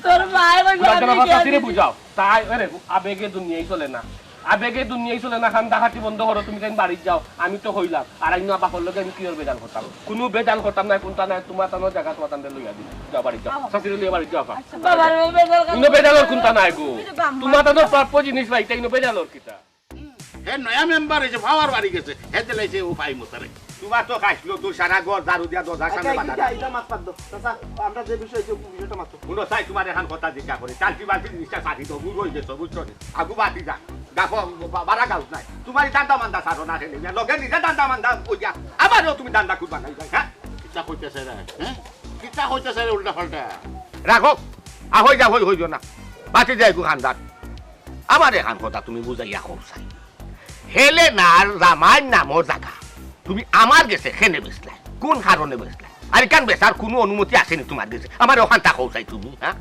তোর মাই কইবো, বুঝাও, আমি বুঝাও, গিয়া চাচিরে দিছি। বুঝাও। তাই, আরে, আবেগে দুনিয়াই চলে না। আবেগে দুনিয়াই চলে না। কান্দা-কাটি বন্ধ করো, তুমি তাইন বাড়িত যাও। আমি তো কইলাম, আর আইন না বাপর লগে আমি কিওর বেজাল করতাম? কুনু বেজাল করতাম না, কুন্তা নাই, তুমার তানোর জাগা তুমার তানরে লইয়া দিমু। যাও বাড়িত যাও। চাচিরে লইয়া বাড়িত যাও, আফা। আচ্ছা, বাবা, আমি বেজাল করতাম ইনো না। বেজালর কুন্তা নাই গো। তুমার তানোর প্রাপ্য জিনিস পাইতাই, ইনো বেজালর কিতা? হে নয়া মেম্বার অইছে, পাওয়ার বাড়ি গেছে, হে দিলাইছে ও পাই মশারে। তুমার তো খাইছলো, তুই সারা ঘর ঝাড়ু দিয়া দরজার সামনে আচ্ছা, বাধা। ইটা, ইটা মাত বাদ দেও। চাচা, আমরা যে বিষয়ে যে বিষয়টা মাত্র। হুনো চাই, তুমার অখন কথা জিজ্ঞাসা করি। টালটি বালটি জিনিসটা সারি দেও, বুড়া অই গেছো, বুঝছো নি? আগু বাতি যা। গাফো, বা-, বাড়া গাউত নাই। তুমার ই ধান্দা মান্দা সারো না খেলে। লগে নিজে ধান্দা মান্দা অইয়া। আমারেও তুমি ধান্দা খুব বানাই যায়, হ্যাঁ? কিতা কইতেছে রে, হ্যাঁ? কিতা কইতেছে রে উল্টা পাল্টা? রাখো। আ, হই যা, হই, হই যা না। বাতি যায় গু খান্দার। আমার অখান কথা তুমি বুঝাইয়া কও চাই। হেলেনার জামাইর নামর জাগা তুমি আমার গেছে কেনে বেচলায়? কুন কারণে বেচলায়? আর ইখান বেচার কুনু অনুমতি আছে নি তুমার গেছে? আমারে অখানতা কও চাই তুমি, হ্যাঁ?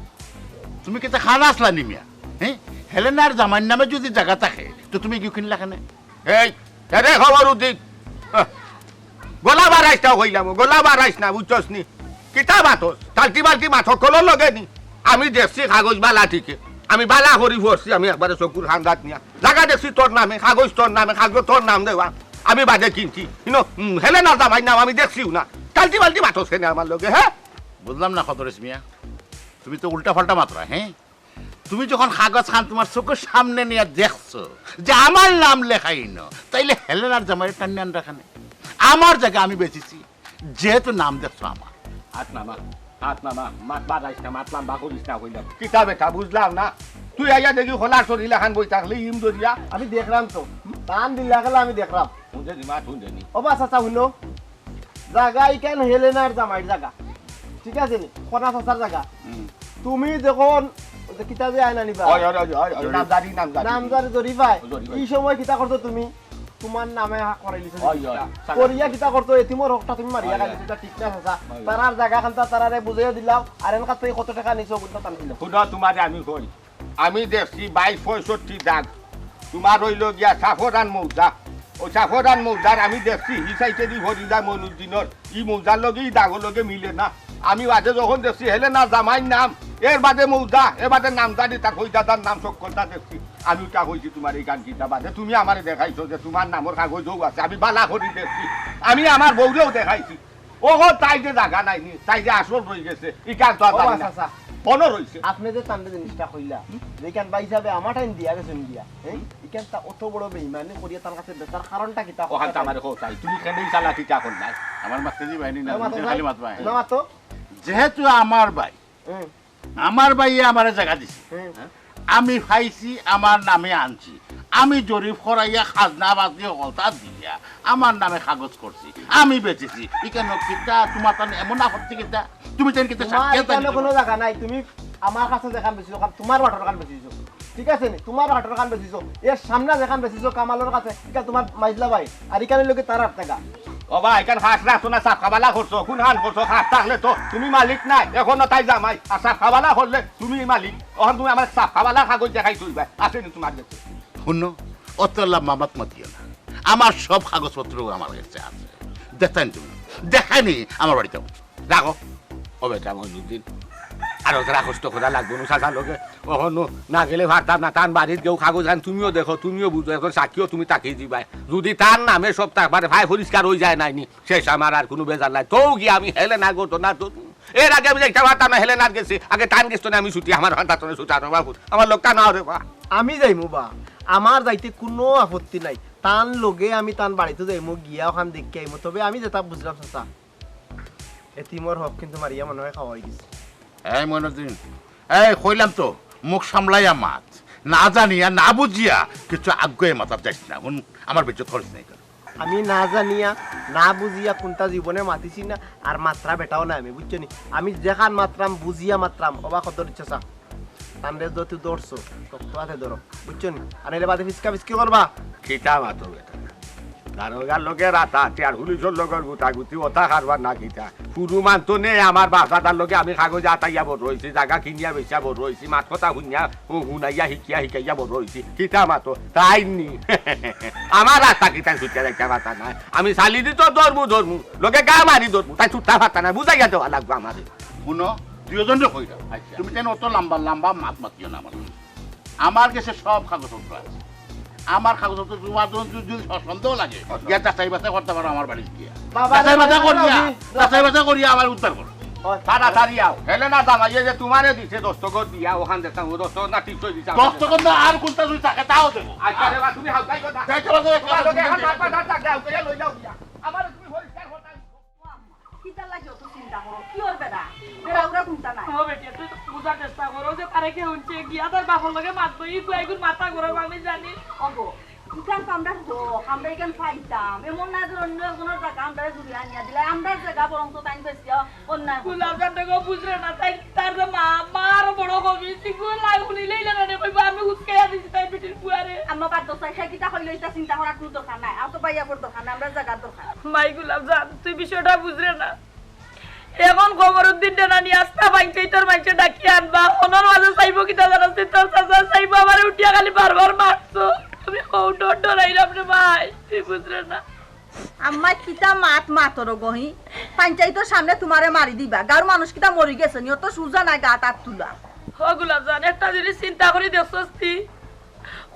তুমি কিতা খানা আছলা নি মিয়া? হ্যাঁ? হেলেনার জামাইর নামে যুদি জাগা থাকে, তো তুমি গিয়া কিনলা কেনে? এই, এরে খবর উদিক। আহ, গলা বাড়াইস না কইলাম, গলা বাড়াইস না, বুঝছস নি? কিতা মাতস? টালটি বালটি মাত, হকলর লগে নি? আমি দেখছি কাগজ বালা ঠিকে। আমি বালা করি পড়ছি, আমি একবারে চকুর কান্দাত নিয়া। জাগা দেখছি তোর নামে, কাগজ তোর নামে, কাগজ তোর নাম দেওয়া। আমি বাদে কিনছি। ইনো, হুম, হেলেনার জামাইর নাম আমি দেখছিও না। টালটি বালটি মাতস কেনে আমার লগে, হ্যাঁ? বুঝলাম না খতরেশ মিয়া, তুমি তো উল্টা পাল্টা মাতরায়, হ্যাঁ? তুমি যখন কাগজ খান তুমার চকুর সামনে নিয়া দেখছো যে আমার নাম লেখা ইনো, তাইলে হেলেনার জামাইরে টানিয়া আনরায় কেনে? আমার জাগা আমি বেচিছি, যেহেতু নাম দেখছো আমার। হাত নামা, হাত নামা, মাত বাড়াইস না, মাত লাম্বা করিস না কইলাম। কিতা বেটা বুঝলাম না, তুই আইয়া দেখি খোলা শরীর লাখান বই থাকলে ইম ধরিয়া। আমি দেখরাম তো, টান দিলা গেলে আমি দেখরাম। হুনছে নি মাত, হুনছে নি? ও বা চাচা হুনো, জাগা ইখান হেলেনার জামাইর জাগা, ঠিক আছে নি? খনা চাচার জাগা। হুম। তুমি যখন ওই যে কিতা যে আয়না নিবা, ওই, ওই, ওই, ওই, ওই, নামজারি, নামজারি। নামজারি জরিফায়, জরিফায়। ই সময় কিতা করছো তুমি? তুমার নামে হা-, করাইলিছো ওই, ওই, জিনিসটা। সারা করিয়া কিতা করছো? এতিমর হকটা তুমি মারিয়া ওই, খাইলিছো, ওই। ইটা ঠিক না চাচা। ওই, ওই। তারার জাগা খান্তা তারারে বুঝাইয়া দিলাও, আর এন কাছে কত টেকা নিছো ওগুলো তান দিলাও। হুনো, তুমারে আমি কই, আমি দেখছি বাইশ পঁয়ষট্টি দাগ। তুমার অইলো গিয়া সাফরান মৌজা। অউ সাফরান মৌজার আমি দেখছি, হি সাইডেদি ভরি যায় মইনুদ্দিনর। ই মৌজার লগে ই দাগর লগে মিলে না। আমি বাদে যখন দেখছি হেলেনার জামাইর নাম, এর বাদে মৌজা, এর বাদে নামজারি তার কই দাদার নাম সকলতা দেখছি। আমি ওটা কইছি তুমার ইখান কিতা বাদে। তুমি আমারে দেখাইছো যে তুমার নামর কাগজও আছে। আমি বালা করি দেখছি। আমি আমার বউরেও দেখাইছি। ওগো, তাই যে জাগা নাই নি, তাই যে আসল রই গেছে, ইখান তো আর ও জানি না। আচ্ছা, আচ্ছা। মনো রইছে। আপনে যে তানরে জিনিসটা কইলা, হুম? যে ইখান ভাই হিসাবে আমার টাইম দিয়া গেছেন গিয়া, হ্যাঁ? হুম। ইখান তা অত বড় বেইমানি করিয়া তার কাছে বেচার কারণটা কিতা? ওখান তো আমারে কও চাই, তুমি কেনে চালাকিটা করলায়? আমার মাস্টারি বাহিনী না, না, মাথা তুমি খালি চাই। মাত বাহিনী। না, মাতো। যেহেতু আমার ভাই, হুম। আমার ভাইয়ে আমারে জাগা দিছে। হুম। আমি পাইছি, আমার নামে আনছি। আমি জরিপ করাইয়া খাজনা বাজনি হকলতা দিয়া আমার নামে কাগজ করছি। আমি বেচিছি। ইখানো কিতা তুমার তান এমন আপত্তি কিতা? তুমি তান কিতা তুমার সাক্ষী ইখানো আনতায় নি কোনো বাবা? জাগা নাই। তুমি আমার কাছে যেখান বেচিছো, খান তোমার বাটর খান বেচিছো, ঠিক আছে নি? তোমার বাটর খান বেচিছো, এর সামনে যেখান বেচিছো কামালর কাছে, ইখান তোমার মাইজলা ভাই, আর ইখান অইলো গি তার আট টাকা। ও ভাই, ইখান খাস রাখছো না, সাফ কাবালা করছো, কোন হান করছো, খাস থাকলে তো তুমি মালিক নায়, অখনো তাই জামাই, আর সাফ কাবালা করলে তুমি মালিক, অখন তুমি আমার সাফ কাবালা কাগজ দেখাইছো ভাই, আছে নি তোমার গেছে? হুনো, অত লম্বা মাত মাতিও না, আমার সব কাগজপত্র আমার গেছে আছে, দেখাইন তুমি, দেখাইনি আমার বাড়িত। রাখো। ও বেটা মইনুদ্দিন, আরো তারা কষ্ট করা লাগবো না চাচার লগে। অখনো না গেলে পারতাম না, তান বাড়িত গিয়াও কাগজ আন, তুমিও দেখো, তুমিও বুঝো, একজন সাক্ষীও তুমি তাকিয়ে দিবায়। যদি তার নামে সব তার বাড়ি ভাই পরিষ্কার অই যায় নাইনি, শেষ আমার আর কুনু বেজার নাই। তো গিয়া আমি হেলেনার ঘটনা তো, এর আগে আমি যাইতাম পারতাম না হেলেনার গেছে, আগে তান গেছে না আমি ছুটি, আমার হাত হাতনে ছুটি, আর বাবু, আমার লোকটা না রে বা। আমি যাইমু বা, আমার যাইতে কুনু আপত্তি নাই। তান লগে আমি তান বাড়িত যাইমু, গিয়া অখান দেখিয়া আইমু। তবে আমি যেটা বুঝলাম চাচা, এতিমর হক কিন্তু মারিয়া মনে হয় খাওয়া অই গেছে। এই মইনুদ্দিন, এই কইলাম তো, মুখ সামলাইয়া মাত। না জানিয়া, না বুঝিয়া কিছু আগুয়াইয়া মাতাত যাইস না। হুন, আমার বেইজ্জত করিস না। আমি না জানিয়া, না বুঝিয়া কুনতা জীবনে মাতিছি না, আর মাতরা বেটাও না আমি, বুঝছো নি? আমি যেখান মাতরাম, বুঝিয়া মাতরাম, অবা কত ইচ্ছা চা। তানরে যত ধরছো, শক্ত আতে ধরো, বুঝছো নি? আর নাইলে বাদে ফিসকা ফিসকি করবা। কিতা মাতো বেটা? দারোগার লগে রাতারাতি আর পুলিশর লগে গুতাগুতি, অতা কারবার না কিতা? হুরু মানতো নে, আমার বাপ দাদার লগে আমি কাগজ আতাইয়া বড় অইছি, জাগা কিনিয়া বেচিয়া বড় অইছি, মাত কথা হুনিয়া, হুনাইয়া, হিকিয়া, হিকাইয়া বড় অইছি। কিতা মাতো? তাইন নি? আমার রাস্তা কিতা ছুটিয়া যাইতা পারতা নায়। আমি চালি দি তো ধরমু, ধরমু। লগে গা মারি ধরমু। তাইন ছুটতা পারতা নায়। বুঝাইয়া দেওয়া লাগবো আমারে। হুনো, দুইওজনরে কইরাম। আচ্ছা। তুমি তাইন অত লম্বা লম্বা মাত মাতিও না আমার লগে। আমার গেছে সব কাগজপত্র আছে। আমার কাগজপত্র তোমার যখন যদি, যদি সন্দেহ লাগে, আচ্ছা। গিয়া যাচাই বাছাই করতা পারো আমার বাড়িত গিয়া। বাবা, যাচাই বাছাই বাবা, করিয়া, বাবা, যাচাই বাছাই করিয়া আমার উদ্ধার করো। আচ্ছা। তাড়াতাড়ি আও। হেলেনা জামাইয়ে যে তোমারে দিছে দস্তখত দিয়া, অখান দেখতাম, ও দস্তখত না ঠিক অই দিছে। দস্তখত না আর কুনতা যদি থাকে তাও দেখো। আচ্ছা রে বা, তুমি হালকাই কথা। যাইতে পারো, তোমার লগে এখন মাত মাতার থাকলে হালকাইয়া লই যাও গিয়া। আমারে তুমি পরিষ্কার কথা কিতার লাগি অত চিন্তা করো? কিওর বেড়া? বেড়া উড়া কুনতা নাই। ও বেটি, তুই তো বুঝার চেষ্টা করো যে তারে কে হুনছে, গিয়া তার বাপর লগে মাতবো, ই কয় গুণ মাথা গরম আমি জানি। ওগো, ইখান তো আমরার হক, আমরা ইখান পাইতাম। এমন না যে অন্য একজনর জাগা আমরারে জুড়ি আনিয়া দিলা, আমরার জাগা বরং তো তাইন বেশি অন্যায় করছে। গোলাপজান দেখো বুঝরে না, তাই তার যে মা, মা আরো বড় কবি, সিগুলো লাগুনি লইলে না রে, কইবো আমি উস্কাইয়া দিছি তাই বেটির বুয়ারে। আম্মা বাদ দাও, সে কিতা কইলো ইতা চিন্তা করার কুনু দরকার নাই, আর তো বাইয়া বড় দরকার নাই, আমরার জাগার দরকার। মাই গোলাপজান, তুই বিষয়টা বুঝরে না। এখন কমরুদ্দিন ডেনানি আস্তা বাইঞ্চাই তোর মাইনষে ডাকিয়া আনবা। অনর মাঝে চাইবো কিতা জানাস নি? তোর চাচা চাইবো আমারে উঠিয়া খালি বারবার মারছো। আমি কও ডর ডরাইলাম রে ভাই, তুই বুঝরে না। আম্মা কিতা মাত মাতর গো হি? পঞ্চায়েতর সামনে তোমারে মারি দিবা। গাঁওর মানুষ কিতা মরি গেছে নি? অত সুজা নায় গাত আত তুলা। হ গোলাপজান, একটা জিনিস চিন্তা করি দেখছস নি?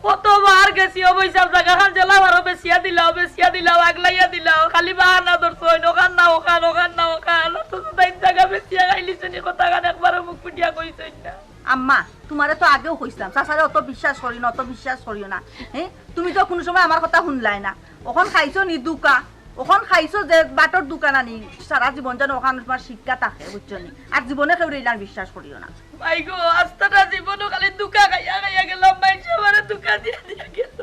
কতবার গেছি, ও বইসাব জাগাখান জেলা বারো বেচিয়া দিলাও, বেচিয়া দিলাও, আগলাইয়া দিলাও, খালি বাহানা ধরছইন, অখান না অখান, অখান না অখান, অথচ তাইন জাগা বেচিয়া খাইলিছইন, ই কথাখান একবারও মুখ ফুটিয়া কইছইন না। আম্মা, তোমারে তো আগেও কইছলাম, চাচারে অত বিশ্বাস করিও না, অত বিশ্বাস করিও না। হ্যাঁ, তুমি তো কুনু সময় আমার কথা হুনলায় না। অখন খাইছো নি ধুকা, অখন খাইছো যে বাটর ধুকা নানি, সারা জীবন যেন অখান তোমার শিক্ষা থাকে, বুঝছো নি? আর জীবনে কেউরে ইলান বিশ্বাস করিও না। মাই গো, আস্তাটা জীবনও খালি ধুকা খাইয়া খাইয়া গেলাম, মাইনষে আমারে ধুকা দিয়া দিয়া গেল।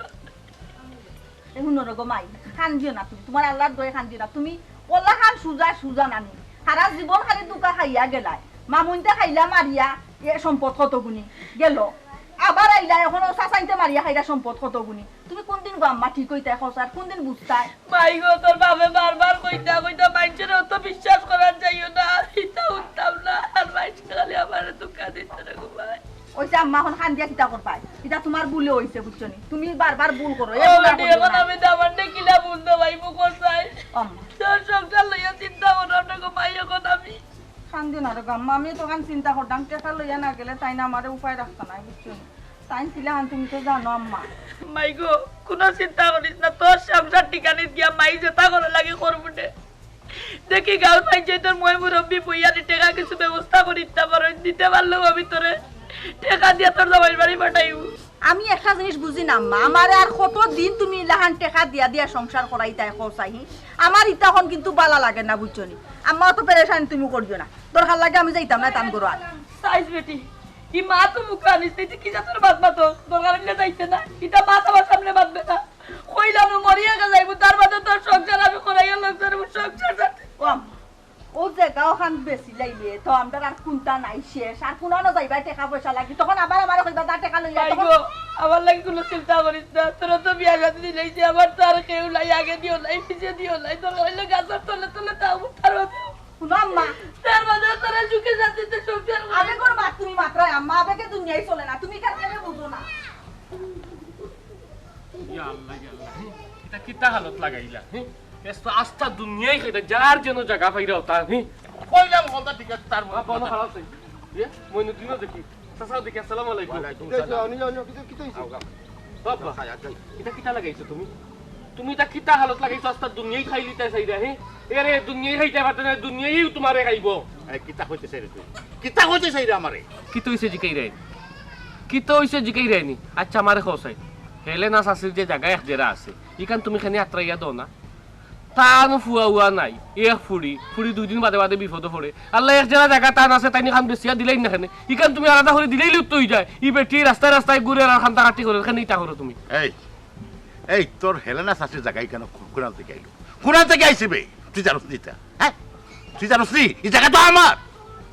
এ হুনো রে গো মাই, কান্দিও না তুমি, তোমার আল্লার দোয়াই কান্দিও না। তুমি অলাখান সুজা সুজা নানি, সারা জীবন খালি ধুকা খাইয়া গেলায়। মামুইন্তে খাইলা মারিয়া, এ সম্পদ কতগুনি গেল, আবার আইলা, অখন ও চাচাইন্তে মারিয়া খাইলা সম্পদ কতগুনি। তুমি কুনদিন গো আম্মা ঠিক অইতায় কও চাই, আর কুনদিন বুঝতায়? মাই গো, তোর বাপে বারবার কইতা কইতা মাইনষরে অত বিশ্বাস করাত যাইও না, আর ইতা হুনতাম না, আর মাইনষে খালি আমারে ধুকা দিত রে গো মাই। অইছে আম্মা, অখন কান্দিয়া কিতা করবায়? ইতা তোমার ভুলে অইছে, বুঝছো নি? তুমি বারবার ভুল করো, ও এখন আর বেটি, করিও এখন না। আমি দামান্ডে কিলা ভুল দেবাই মুখ চাই। আম্মা। তোর সংসার লইয়া চিন্তা করো না গো মাই, এখন আমি। কান্দিও না রে গো আম্মা, আমি তো অখান চিন্তা করতাম, টেকা লইয়া না গেলে তাইন আমারে উপায় রাখতা নায়, বুঝছো নি? তাইন ছিলা হান তুমি তো জানো আম্মা। মাই গো, কুনু চিন্তা করিস না, তোর সংসার ঠিকানিত গিয়া মাই যেতা করে লাগে করবো নে। দেখি গাঁওর মাইনষে তোর ময় মুরব্বি বইয়া নি টেকা কিছু ব্যবস্থা করি দিতা পারো, দিতে পারলেও আমি তোরে টেকা দিয়া তোর জামাইর বাড়ি পাঠাইমু। আমি একটা জিনিস বুঝি না আম্মা, আমারে আর কত দিন তুমি ইলাখান টেকা দিয়া দিয়া সংসার করাইতায় কও চাই? আমার ইতা অখন কিন্তু বালা লাগে না, বুঝছো নি? আম্মা, অত পেরেশানি তুমি করিও না, দরকার লাগে আমি যাইতাম না তান ঘরো আর। সাইজ বেটি, ই মা তো মুখে আনিস, তুই কি জাতর বাদ মাতো? দরকার অইলে যাইতে না, ইতা মা তো আমার সামনে বাঁধবে না। কইলাম না, মরিয়া গেলে যাইবো, তার বাদে তোর সংসার আমি করাইয়া লইতে পারবো, সংসার যাতে। ও আম্মা, ও জাগা অখান সিলাইলে তো আমরার আর কুনতা নাই শেষ, আর কুনানো যাইবা টেকা পয়সা লাগি, তখন আবার আমারে কইবা, "যা টেকা লইয়া।" ভাই তখন গো, আমার লাগি কুনু চিন্তা করিস না, তোরা তো বিয়া শাদী দিলাইছে, আমার তো আর কেউ নাই, আগে দিও নাই, পিছে দিও নাই, তোর হইলে গাছের তলে তলে তাও তার মাঝে, হুনো আম্মা, তার মাঝে তারা সুখে শান্তিতে সংসার করে। আবেগর মাত তুমি মাতরায় আম্মা, আবেগে দুনিয়াই চলে না, তুমি কেন বুঝো না? ইয়া আল্লাহ, ইয়া আল্লাহ। ইতা কিতা হালত লাগাইলা, হি? এস তো আস্তা দুনিয়াই খাইতা, যার যেন জাগা পাইরা ওতা, হি? কইলাম কথা ঠিক আছে, তার মনে বাবা, অনো খারাপ চাই। ইয়ে, মইনুদ্দিনও দেখি, চাচাও দেখি, আসসালামু আলাইকুম। ওয়ালাইকুম সালাম। অনিল, অনিল, কিতা, কিতা হইছে? আও, আও। বাবা, খাই, আই, আই। ইতা কিতা লাগাইছো তুমি? তুমি ইতা কিতা হালত লাগাইছো, আস্তা দুনিয়াই খাইলিতা চাইরা, হি? এরে, দুনিয়াই খাইতা পারতা না, দুনিয়াইও তোমারে খাইবো। এই, কিতা কইতে চাইরে তুই? কিতা কইতে চাইরে আমারে? কিতা হইছে জিকাইরায় নি? কিতা হইছে জিকাইরায় নি? আচ্ছা, আমারে কও চাই। হেলেনা চাচির যে জাগা এক জেরা আছে, ইখান তুমি কেনে আতরাইয়া দেও না? তান ফুয়া উয়া নাই, এক ফুড়ি, ফুড়ি দুই দিন বাদে বাদে বিপদো পড়ে। আল্লাহ এক জেরা জাগা তান আছে, তাইন ইখান বেচিয়া দিলাইন না কেনে? ইখান তুমি আলাদা করি দিলাইলেউ তো অই যায়। ই বেটি রাস্তায় রাস্তায় ঘুরে আর কান্দাকাটি করে, কেনে ইতা করো তুমি? এই, এই, তোর হেলেনা চাচির জাগা ইখান কুনান থাকি আইলো? কুনান থাকি আইছে বে? তুই জানোস নি ইতা? হ্যাঁ? তুই জানোস নি? ই জাগা তো আমার।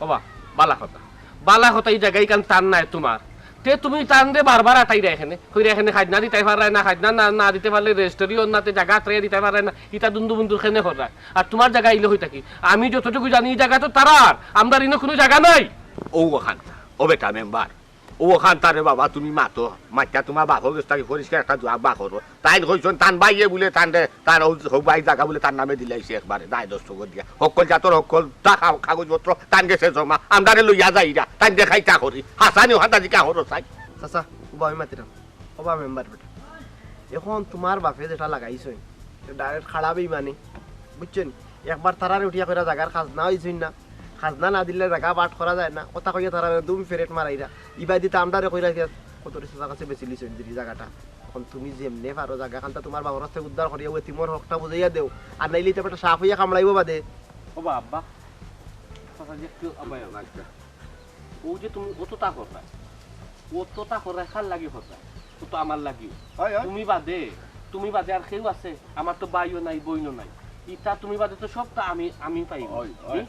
ওবা, বালা কথা। বালা কথা, ই জাগা ইখান তান নায়, তোমার। তে তুমি তানরে বারবার আটাইরায় কেনে। কইরায় কেনে খাজনা দিতায় পাররায় না, খাজনা না, না দিতে পারলে রেজিস্ট্রি অর না, তে জাগা আতরাইয়া দিতায় পাররায় না। ইতা দুন্দু বুন্দুর কেনে কররায়। আর তোমার জাগা আইলো কই থাকি? আমি যতটুকু জানি, ই জাগা তো তারার। আমরার ইনো কুনু জাগা নাই। ও অখান, ও বেটা মেম্বার, ও অখান তারে বাবা, তুমি মাতো, মাতিয়া তোমার বাপর গেছ থাকি পরিষ্কার একটা জুয়াব বার করো। তাইন কইছইন, তান ভাইয়ে বুলে তানরে, তান হউ, হউ ভাই জাগা বুলে তান নামে দিলাইছে একবারে, দায় দস্তখত দিয়া। হক্কল জাতর হক্কল, তা কা-, কাগজপত্র তান গেছে জমা, আমরারে লইয়া যাইরা, তাইন দেখাইতা করি। হাছানি অখান তা জিকা করো চাই। চাচা, উবা আমি মাতিরাম। ওবা মেম্বার বেটা। এখন তোমার বাপে যেটা লাগাইছইন, direct খাড়া বেইমানি, বুঝছো নি? একবার তারারে উঠিয়া কইরা জাগার খাজনা দিছইন না, খাজনা না দিলে জাগা বাট করা যায় না, কথা কইয়া তারারে দুম ফেরেট মারাইরা, ইবাদি তা আমরারে কইরা ফিয়াত কত রে চাচার কাছে বেচিলিছইন যদি জাগাটা। এখন তুমি যেমনে পারো জাগাখানতা তোমার বাপর কাছ থাকি উদ্ধার করিয়া অউ এতিমর হকটা বুঝাইয়া দেও, আর নাইলে ইতা বেটা সাপ অইয়া কামড়াইবো বাদে। ওবা আব্বা, চাচা যে একটু আব্বা, আচ্ছা। অউ যে তুমি অততা কররায়, অততা কররায়, কার লাগি কররায়? অউ তো আমার লাগিও। অয়, অয়। তুমি বাদে, তুমি বাদে আর কেউ আছে? আমার তো ভাইও নাই, বইনও নাই। ইতা তুমি বাদে তো সবতা আমি, আমি পাইমু। অয়, অয়। হুম?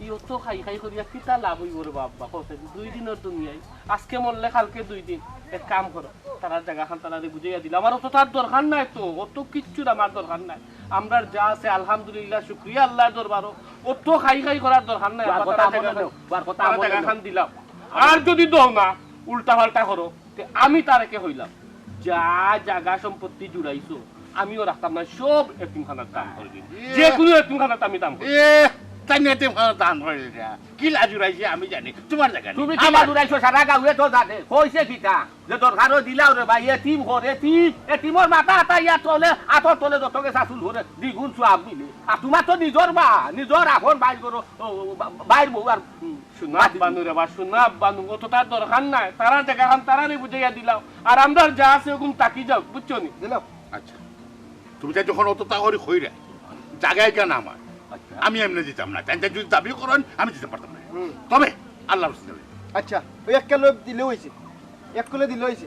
ই অত খাই খাই করিয়া কিতা লাভ অইবো রে বাবা? কও চাই, দুই দিনর দুনিয়াই, আজকে মরলে কালকে দুই দিন। এক কাম করো, তারার জাগাখান তারারে বুঝাইয়া দিলাও। আমার অততার দরকার নাই তো, অত কিচ্ছুর আমার দরকার নাই। আমরার যা আছে আলহামদুলিল্লাহ, শুকরিয়া আল্লার দরবারো। অত খাই খাই করার দরকার নাই। বার কথা আমলে নেও, বার কথা আমলে নেও। জাগাখান দিলাও। আর যদি দেও না, উল্টা পাল্টা করো, তে আমি তারেকে কইলাম, যা জাগা সম্পত্তি জুড়াইছো, আমিও রাখতাম না, সব এতিমখানাত দান করি দিমু। ইয়ে। যে কুনু এতিমখানাত আমি দান করি দিমু। ইয়ে, তাইন এতিমখানাত দান করি দিরা। কিলা জুড়াইছে আমি জানি, তোমার জাগা নাই। তুমি কিলা জুড়াইছো, সারা গাঁওয়ে তো জানে। কইছে কিতা? যে দরকারো দিলাও রে ভাই, এতিম ঘর, এতিম, এতিমর মাথা আতা ইয়া তলে, আতর তলে যত গেছে আসল ঘরে, দ্বিগুণ সওয়াব মিলে। আর তোমার তো নিজর বা, নিজর আপন ভাইর ঘরো, ও, ও, বা-, ভাইর বউ আর, উম, সোনা বানু রে বা, সোনা বানু, অততার দরকার নাই। তারার জাগাখান তারারে বুঝাইয়া দিলাও। আর আমরার যা আছে অগুন থাকি যাউক, বুঝছো নি? দিলাও। আচ্ছা। তুমি তাইন যখন অততা করি কইরায়, জাগা ইখান আমার। আচ্ছা। আমি এমনে দিতাম না। তাইন যদি দাবি করইন, আমি দিতাম পারতাম না। হুম। তবে আল্লার ওয়াস্তে। আচ্ছা, অউ এক কিলো দিলেউ অইছে। এক কিলো দিলেউ অইছে।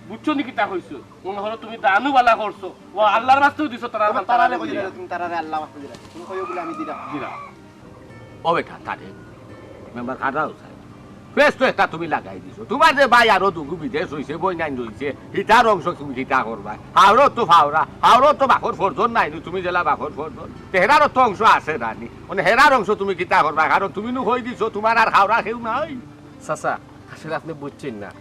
বুঝছো নি কিতা কইছো? মনে করো তুমি দানউ বালা করছো। ও আল্লার ওয়াস্তেউ দিছো, তারার তবে তারারে তারারে কই দিলাও। দিলাও, তুমি তারারে আল্লার ওয়াস্তে দিলাও। তুমি কইও বুলে আমি দিলাম। দিলাম। ও বেটা, তারে মেম্বার খাটাও চাই। বেশ তো একটা তুমি লাগাই দিছো। তোমার যে ভাই আরো দুগু বিদেশ অইছে, বইনাইন রইছে, হিতার অংশ তুমি কিতা করবায়? হাওরর তো ফাওরা, হাওরর তো বাপর ফরজন নাই নি, তুমি যেলা বাপর ফরজন। তে হেরারও তো অংশ আছে না নি? মানে হেরার অংশ তুমি কিতা করবায়? কারণ তুমি নু কই দিছো, তোমার আর হাওরা কেউ নাই। চাচা, আসলে আপনে বুঝছইন না।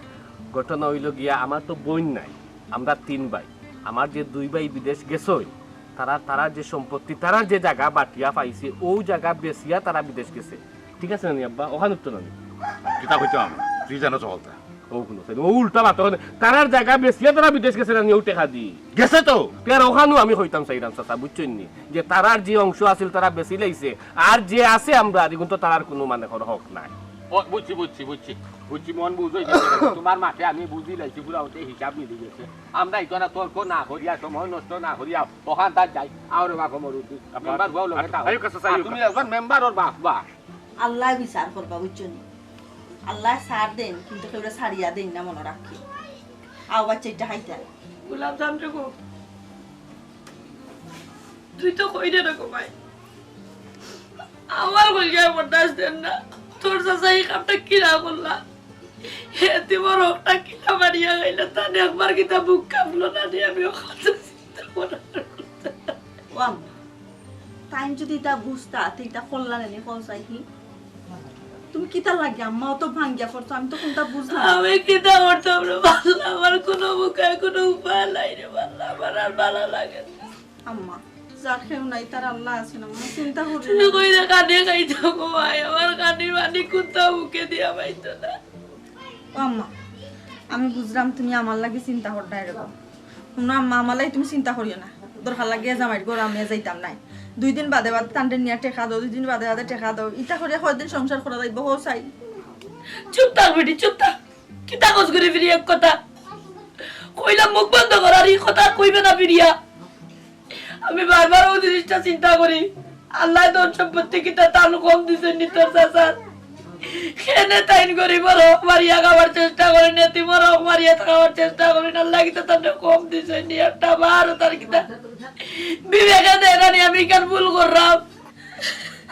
ঘটনা অইলো গিয়া, আমার তো বইন নাই, আমরা তিন ভাই। আমার যে দুই ভাই বিদেশ গেছইন, তারার, তারার যে সম্পত্তি, তারার যে জাগা বাটিয়া পাইছে, অউ জাগা বেচিয়া তারা বিদেশ গেছে। ঠিক আছে না নি আব্বা? অখান উঠতো না নি? কিতা কইতাম? তুই জানো চলতা। অউ হুনো, অউ উল্টা মাত অখান। তারার জাগা বেচিয়া তারা বিদেশ গেছে না নি, অউ টেকা দি? গেছে তো। তে আর অখানউ আমি কইতাম চাইরাম চাচা, বুঝছইন নি? যে তারার যে অংশ আছিল তারা বেচিলাইছে, আর যে আছে আমরার, ইগুন তো তারার কুনু মানে কর হক নাই। ও, বুঝছি, বুঝছি, বুঝছি। বুঝছি, মন বুঝ অইছে। তোমার মাতে আমি বুঝিলাইছি, পুরা অতে হিসাব মিলি গেছে। আমরা ইখানো তর্ক না করিয়া, সময় নষ্ট না করিয়া, অখানতা যাই। আও রে বা কমর উদ্দি। আব্বা, মেম্বার বউ লগে আ-, থাও। আইও কাছে, আর আইও তুমি কাছে। একজন মেম্বারর বাপ, বা। আল্লায় বিচার করবা, বুঝছো নি? আল্লায় ছাড় দেইন, কিন্তু কেউরে ছাড়িয়া দেইন না, মনো রাখিও। আও বাচ্চা, ইটা খাইতা। গোলাপ জাম রে গো, তুই তো কইরে রে গো ভাই। আমার কলিজায় বরদাস্ত দের না। তোর চাচা ই কামটা কিলা করলা? এতিমর হকটা কিলা মারিয়া খাইলা? তান একবার কিতা বুক কাঁপলো না নি? আমি অখন তো চিন্তা করার। ও আম্মা, তাইন যুদি ইতা বুঝতা, তে ইতা করলা না নি, কও চাই কি? তুমি কিতার লাগি আম্মা অত ভাঙ্গিয়া পড়ছো? আমি তো কুনতা বুঝলাম না। আমি কিতা করতাম রে বাল্লা? আমার কুনু মুখে কুনু উপায় নাই রে বাল্লা, আমার আর ভালা লাগে না। আম্মা, যার কেউ নাই, তার আল্লাহ আছে না, মা, চিন্তা করিও না। তুমি কইরা কানে খাইতো গো ভাই, আমার কানে পানি কুনতা মুখে দিয়া পাইতো না। ও আম্মা, আমি বুঝলাম তুমি আমার লাগি চিন্তা কররায় রে বা। হুনো আম্মা, আমার লাগি তুমি চিন্তা করিও না। দরকার লাগে জামাইর ঘরো আমি যাইতাম নায়। দুই দিন বাদে বাদে তানরে নিয়া টেকা দেও, দুই দিন বাদে বাদে টেকা দেও। ইতা করিয়া কয়দিন সংসার করা যাইবো, কও চাই? চুপ থাক বেটি, চুপ থাক। কিতা কস ঘুরি ফিরি এক কথা? কইলাম মুখ বন্ধ কর, আর ই কথা কইবে না ফিরিয়া। আমি বারবার অউ জিনিসটা চিন্তা করি। আল্লায় ধন সম্পত্তি কিতা তান কম দিছইন নি তোর চাচার? কেনে তাইন গরিবর হক মারিয়া খাওয়ার চেষ্টা করইন, এতিমর হক মারিয়া খাওয়ার চেষ্টা করইন, আল্লায় কিতা তানরে কম দিছইন নি? একটা বারও তার কিতা বিবেকে দেয় না নি আমি ইখান ভুল কররাম?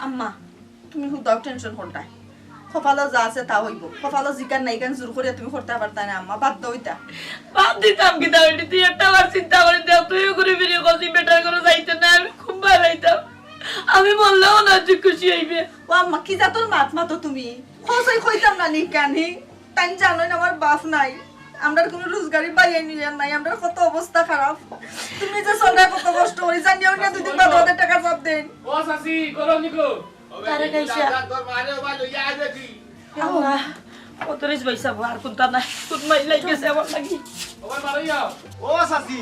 আম্মা, তুমি হুদাউ টেনশন কররায়। কপালো যা আছে তা অইবো। কপালো যেখান নাই ইখান জোর করিয়া তুমি করতায় পারতায় না আম্মা, বাদ দেও ইতা। বাদ দিতাম কিতা অইলে? তুই একটা বার চিন্তা করি দেখ, তুইও ঘুরি ফিরি কস ই বেটার ঘরো যাইতে না, আমি কুনবায় যাইতাম? আমি মরলেও না তুই খুশি অইবে। ও আম্মা, কি জাতর মাত মাতো তুমি? কও চাই কইতাম না নি ইখান? তাইন জানইন আমার বাপ নাই, আমরার কুনু রোজগারি ভাইয়াইন নাই, আমরার কত অবস্থা খারাপ। তুমি যে চলরায় কত কষ্ট করি, জানিও না দুই দিন বাদে বাদে টেকার জব দেইন। ও চাচি, করো নিকো। তারেক আইছে। তোর মারে ও ভাই লইয়া আইবে কি? আল্লাহ, কত রিস ভাইসাব, আর কুনতা নাই, কুন মাইর লাগি গেছে আমার লাগি। ও ভাই, বাড়ি যাও। ও চাচি।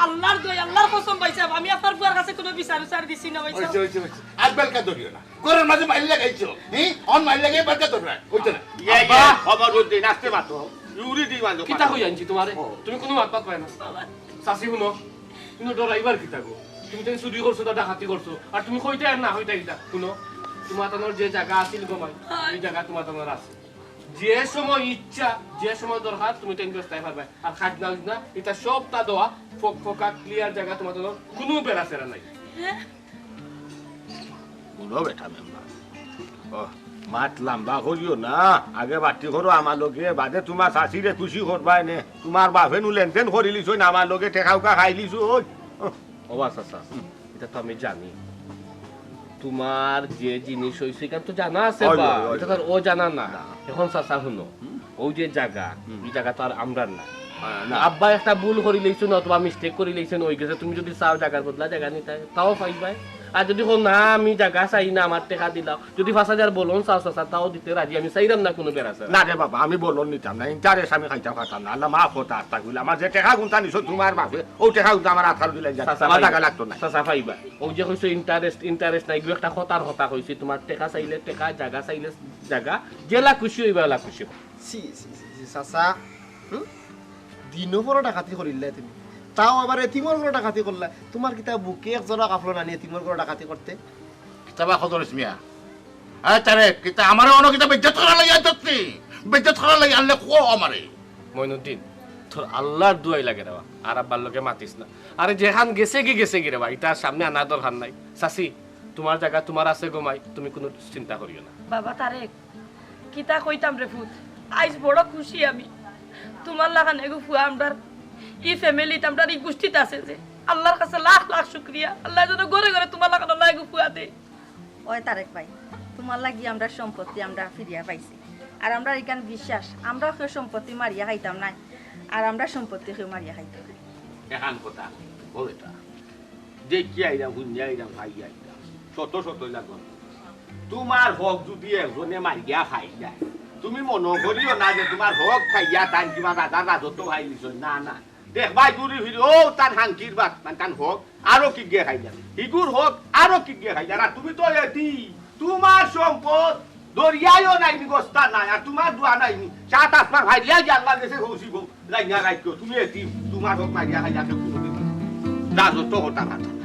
আল্লাহর দোয়াই, আল্লাহর কসম ভাইসাব, আমি আপনার পুয়ার কাছে কুনু বিচার উচার দিছি না ভাইসাব। অইছে, অইছে, অইছে। আর বেলকা ধরিও না। ঘরর মাঝে মাইর লাগাইছো, হি? অন মাইর লাগাই বেলকা ধররায়। অইছে না? ইয়া, আব্বা। ইয়া, খবর হইতে নাচতে মাতো। ইউরি দি মাতো। কিতা কই আনছি তুমারে? ও। তুমি কুনু মাত মাতবায় না। চাচি হুনো, তুমি ডরাইবার কিতা গো? তুমি তো চুরি করছো, তা ডাকাতি করছো, আর তুমি কইতায় আর না কইতায় কিতা? হুনো, তুমার তানর যে জাগা আছিল গো মাই, ই জাগা তুমার তানর আছে। যে সময় ইচ্ছা, যে সময় দরকার, তুমি তাইন গেছতায় পারবায়। আর খাজনা উজনা, ইতা সবতা দেওয়া, ফক ফকা, ক্লিয়ার জাগা, তুমার তানর কুনু বেড়াছেড়া নাই। হুনো বেটা মেম্বার, ও, মাত লাম্বা করিও না, আগে বাট্টি করো আমার লগে, বাদে তুমার চাচিরে খুশি করবায় নে, তুমার বাফে নু লেনদেন করিলিছইন আমার লগে, টেকা উকা খাইলিছইন। ও বা চাচা, ইতা তো আমি জানি। তুমার যে জিনিস অইছে, ইখান তো জানা আছে অয়, বা, অয়, অয়, ইতা তো আর অয়। অজানা না। না। অখন চাচা হুনো, হুম। অউ যে জাগা, হুম। ই জাগা তো আর আমরার না। হ্যাঁ, না। আব্বা একটা ভুল করিলাইছইন, অথবা mistake করিলাইছইন, অইগেছে। তুমি যুদি চাও জাগার বদলা জাগা নিতায়, তাও পাইবায়। আর যুদি কও, "না, আমি জাগা চাই না, আমার টেকা দিলাও।" যুদি পাঁচ হাজার বলন চাও চাচা, তাও দিতে রাজি, আমি চাইরাম না কুনু বেড়াছেড়া। না রে বাবা, আমি বলন নিতাম না, interest আমি খাইতাম পারতাম না। আল্লাহ মাফ করতা, আস্তা কইলা। আমার যে টেকা কুনতা নিছো তুমার বাফে, অউ টেকা কুনতা আমার আতর দিলাইন যার, চাচা আমার পাইবা। জাগা লাগতো না। চাচা পাইবা। অউ যে কইছো interest, interest নাই, ইগু একটা কথার কথা কইছি, তুমার টেকা চাইলে টেকা, জাগা চাইলে জাগা, যেলা খুশি অইবা, অলা খুশি অও। ছি, ছি, ছি, ছি, চাচা, হুম? দিনও বড় ডাকাতি করিলায় তুমি, তাও আবার এতিমর ঘরো ডাকাতি করলায়। তুমার কিতা বুকে এক জোড়া কাপড় না নি এতিমর ঘরো ডাকাতি করতে? কিতা বা কদর ইসমিয়া? আরে তারে, কিতা আমারে অনো কিতা বেইজ্জত করার লাগি আনছস নি? বেইজ্জত করার লাগি আনলে কও আমারে। মইনুদ্দিন, তোর আল্লার দোয়াই লাগে রে বা, আর আব্বার লগে মাতিস না। আরে যেখান গেছেগি গেছেগি রে বা, ইতার সামনে আনার দরকার নাই। চাচি, তুমার জাগা তুমার আছে গো মাই, তুমি কুনু চিন্তা করিও না। বাবা তারেক, কিতা কইতাম রে পুত, আইজ বড় খুশি আমি। তুমার লাখান এগু পুয়া আমরার ই family-ত, আমরার ই গুষ্টিত আছে যে, আল্লার কাছে লাখ লাখ শুকরিয়া। আল্লায় যেন ঘরে ঘরে তুমার লাখান আল্লায় এগু পুয়া দেয়। ওই তারেক ভাই, তুমার লাগি আমরার সম্পত্তি আমরা ফিরিয়া পাইছি। আর আমরার ইখান বিশ্বাস, আমরা কেউ সম্পত্তি মারিয়া খাইতাম নায়, আর আমরার সম্পত্তি কেউ মারিয়া খাইতো নায়। এখান কথা, ও বেটা, দেখিয়া আইরাম, হুনিয়া আইরাম, খাইয়া আইরাম। শত শত লাগুন। তুমার হক যুদি একজনে মারিয়া খাইলায়, তুমি মনো করিও না যে তুমার হক খাইয়া তাইন কিবা রাজার রাজত্ব খাইলিছইন। না, না। দেখবায় ঘুরি ফিরি, অউ তান হাংকির বাত, মানে তান হক আরো কিগুয়ে খাইলায়। হিগুর হক আরো কিগুয়ে খাইলায়। আর তুমি তো এতিম, তুমার সম্পদ দরিয়ায়ও নাই নি, গস্তা নাই, আর তুমার দোয়া নাই নি। সাত আসমান ফাইরিয়া গিয়া আল্লার গেছে পৌঁছিবো। লাইনা রাখিও, তুমি এতিম, তুমার হক মারিয়া খাইয়া কেউ কুনুদিন রাজত্ব করতা পারতা না।